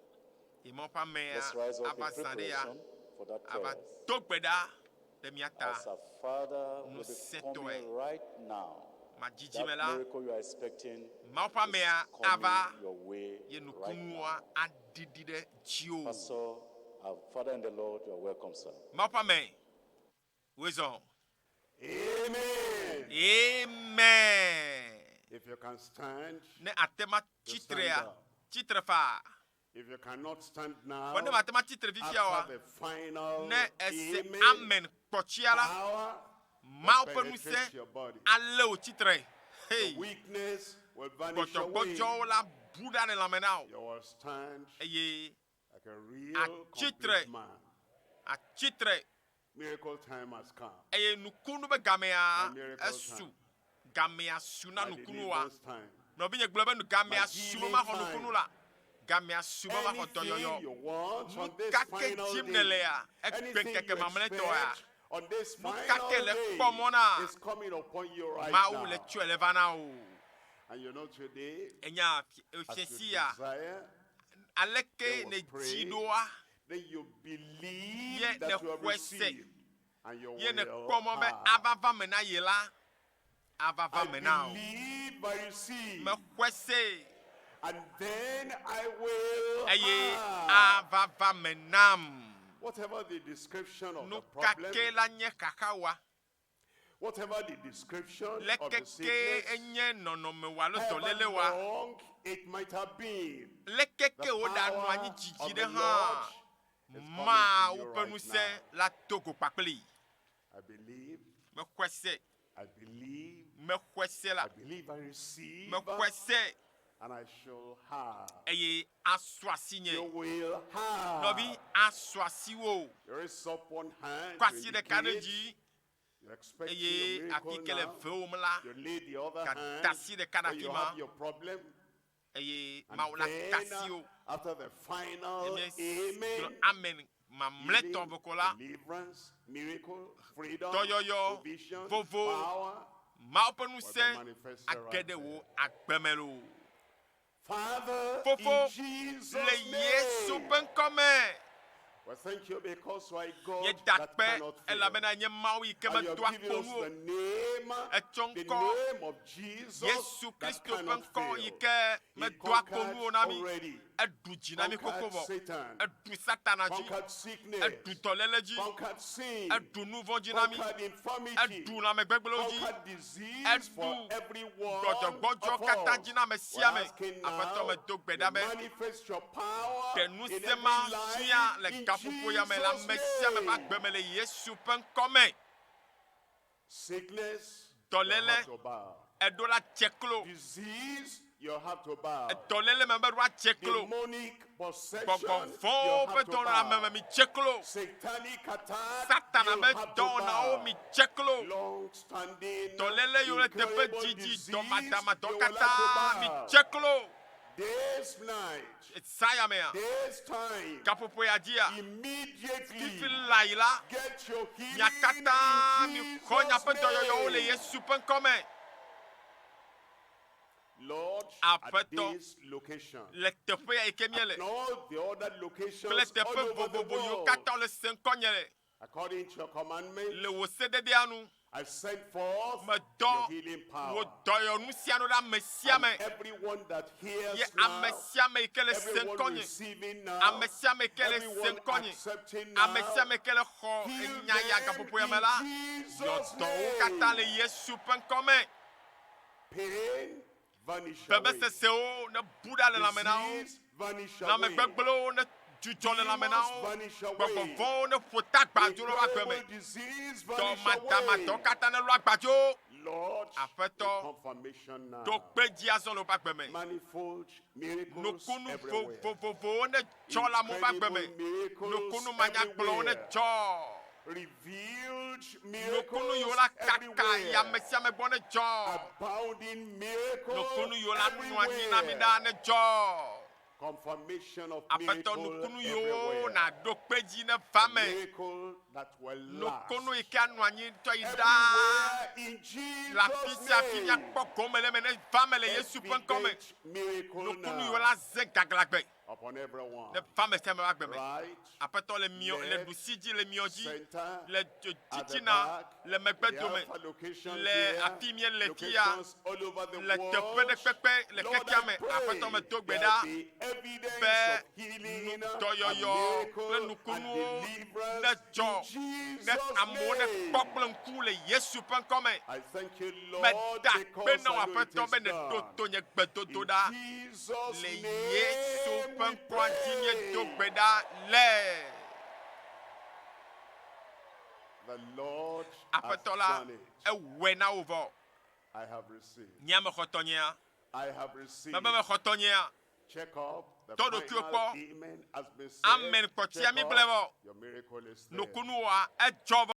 Ye Mawu ƒe amea ava zã ɖe ya, ava do gbe ɖa ɖe mía ta ŋusẽtɔe. Madzidzime la, Mawu ƒe amea ava ye nukunua aɖiɖi ɖe dziwò. Mawu ƒe ame, wòe zɔ. Amen. Amen. If you can stand, Ne àte ŋu atsi trea, tsi tre faa. If you cannot stand now, Vɔ ne màte ŋu atsi tre fifia oa, after the final ne èse amen, amen kpɔtsia la, power will Mawu ƒe penetrate ŋusẽ your body. alé wò tsitre. The Hey! weakness will vanish away. Gbɔdzɔgbɔdzɔwo la bu. bu ɖa le lãme na wò You will stand eye like a real Atsitre. complete man. atsitre Miracle time has come. eye nukunu be gamea My miracle esu time. gamea su na My nukunu wa deliverance time. nɔvinye gblɔ be nu gamea My su be healing maxɔ time. nukunu la gamea su be maxɔ Anything dɔyɔyɔ you want Nu on this ka ke final dzim day, nèlea, egbe anything ŋkeke you mamlɛtɔa, expect on this nu ka final ke le day kpɔ mɔ na, is coming upon you right Mawu le now. tsɔe le va na wò. And you know today, Enya as you fiẽ sia, desire, aleke They will nèdzi pray. ɖoa, then you believe Ye that you have nèxɔe se. received, and you ye will nèkpɔ mɔ be have. ava va me na ye la, ava va I me na wò. believe I receive, Mexɔe se and then I will eye have. ava va me nam. Whatever the description of Nu the ka problem, ke la nye xaxawa? whatever the description of the Leke ke sickness, enye nɔnɔme wa alo however dɔléle wa? long it might have been, Leke the ke woɖanɔ power anyi of dzidzi the ɖe hã, Lord is coming to Mawu you ƒe right ŋusẽ now. la to go kpakpli. I believe, Mexɔe se, I believe, mexɔe se la, I believe I receive, mexɔe se and I shall have. eye asu asinye. You will have. Nɔvi asu asiwò. Raise up one hand Kɔ to asi ɖeka ɖe indicate dzi you're expecting eye a miracle afi ke le now. vewòm la, You lay the other gada hand asi ɖeka ɖe where afi you ma have your problem. eye And Mawu la then, ka asi wò. after the final Eye gblɔ amen, amen mamlɛtɔ healing, vɔ ko la, deliverance, miracle, freedom, Dɔyɔyɔ, provision, vovo, power, Mawu ƒe will be ŋusẽ manifested age right ɖe there. wò agbeme loo. Father, Fofo, in Jesus' Le Yesu name, ƒe ŋkɔme, we thank you because you are a God míeda that akpe cannot fail. elabena nye Mawu yi ke And you have medoa given kpo us nu o. the name, Etsɔ the ŋkɔ name of Jesus Yesu that Kristo ƒe cannot ŋkɔ yi fail. ke He medoa kpo conquered nu o na mí. already. Eɖu dzi na mí xoxo Conquered vɔ. Satan, Eɖu Satana dzi. conquered sickness, Eɖu dɔléle dzi. conquered sin, Eɖu nu vɔ̃ dzi na mí. conquered infirmity, Eɖu lãmegbegblẽwo dzi. conquered disease for Eɖu every one gbɔdzɔgbɔdzɔ of katã us. dzi na ame We're sia ame. asking Aƒetɔ now, medo gbe you ɖa be manifest your power ɖe in ŋusẽ every ma life fia le in gaƒoƒo ya me le Jesus' ame sia ame ƒe name. agbe me le Yesu ƒe ŋkɔme. Sickness, you Dɔléle, have to bow. eɖo la dze klo. Disease, you have to bow. Dɔléle me be ɖo adze klo. Demonic possession, Gbɔgbɔ you vɔ̃wo ƒe have to dɔwɔna me bow. mi dze klo. Satanic attack, Satana you be have to dɔwɔnawo bow. mi dze klo. Long-standing, Dɔléle yiwo le teƒe incurable dzidzi, disease, dɔmadamadɔ you will have katã to mi bow. dze klo. This night, Saya mea, this time, gaƒoƒo ya dzia, immediately, fifi la yi la, get your healing mia katã in mi xɔ Jesus' miaƒe dɔyɔyɔwo le name. Yesu ƒe ŋkɔme. Lord, at Aƒetɔ, this location, le teƒe ya yi ke míele and all the other locations kple teƒe all over the vovovo yiwo world, katã le se ŋkɔnye le according to your commandment, le wò sededea nu. I send forth Medɔ your healing wò power. dɔyɔnu sia nu ɖe ame sia And ame. everyone that Ye hears ame now, sia ame yi ke le se everyone ŋkɔnye, receiving now, ame sia ame yi ke le se everyone ŋkɔnye, accepting ame sia now, ame yi ke le xɔ heal enya ya them gaƒoƒo ya me la, in yɔ Jesus' dɔwo katã le name. Yesu ƒe ŋkɔme. Pain vanish away. Vevesesewo ne bu ɖa le lãme na wo, Disease vanish away. lãmegbegblẽwo ne dzudzɔ le lãme na Demons wo, vanish away. gbɔgbɔ vɔ̃wo ne ƒo ta gbadzo le woƒe agbe me. Incurable disease vanish Dɔmadamadɔ away. katã ne lɔ agbadzo. Lord, Aƒetɔ, a confirmation now. Ɖo kpe dzi azɔ le woƒe agbe me. Manifold miracles Nukunu everywhere. vovovowo ne dzɔ le amewo ƒe agbe me. Incredible miracles Nukunu manyagblɔwo ne everywhere. dzɔ. Revealed Nukunu yiwo miracles la kaka yi ame everywhere. sia ame gbɔ ne dzɔ. Abounding miracle Nukunu yiwo la nɔ anyi na mi everywhere. ɖaa ne dzɔ. Confirmation of Aƒetɔ miracle nukunu yiwo everywhere. nàɖo kpe dzi ne va me. Miracle that will last. Nukunu yi ke anɔ anyi tɔ yi ɖaa. Everywhere in Le afi Jesus' sia afi name. míakpɔ gome le eme ne va me le Yesu ƒe ŋkɔme. Evident miracle Nukunu yiwo now la ze gaglãgbe upon everyone. ne va ame sia ame ƒe agbe me. Right, Aƒetɔ le miɔ le left, ɖusi dzi le miɔ dzi center, le at the titina back, le megbe the dome alpha location le here, afi míele fia locations all over the le teƒe world. ɖe kpekpe le Lord, xexea I me. pray Aƒetɔ medo gbe there'll ɖa be evidence be of healing and dɔyɔyɔ kple miracle and nukunuwo deliverance ne dzɔ in ne Jesus' amewo ne name. kpɔ kple ŋku le Yesu ƒe ŋkɔme. I thank you, Lord, Meda akpe because na wò I know it Aƒetɔ is be nèɖo done. to nye In gbedodoɖa. Jesus' Le Yesu name ƒe we ŋkɔa dzi míedo pray. gbe ɖa le. The Lord has Aƒetɔ la done it. ewɔe na wò vɔ. I have received. Nye ame xɔtɔnyea, I have received. mebe mexɔtɔnyea, Check up. The Tɔ ɖokuiwò final kpɔ. amen has been said. Amen kpɔtia Check mi up. gblẽ vɔ. Your miracle is there. Nukunuwoa edzɔ vɔ.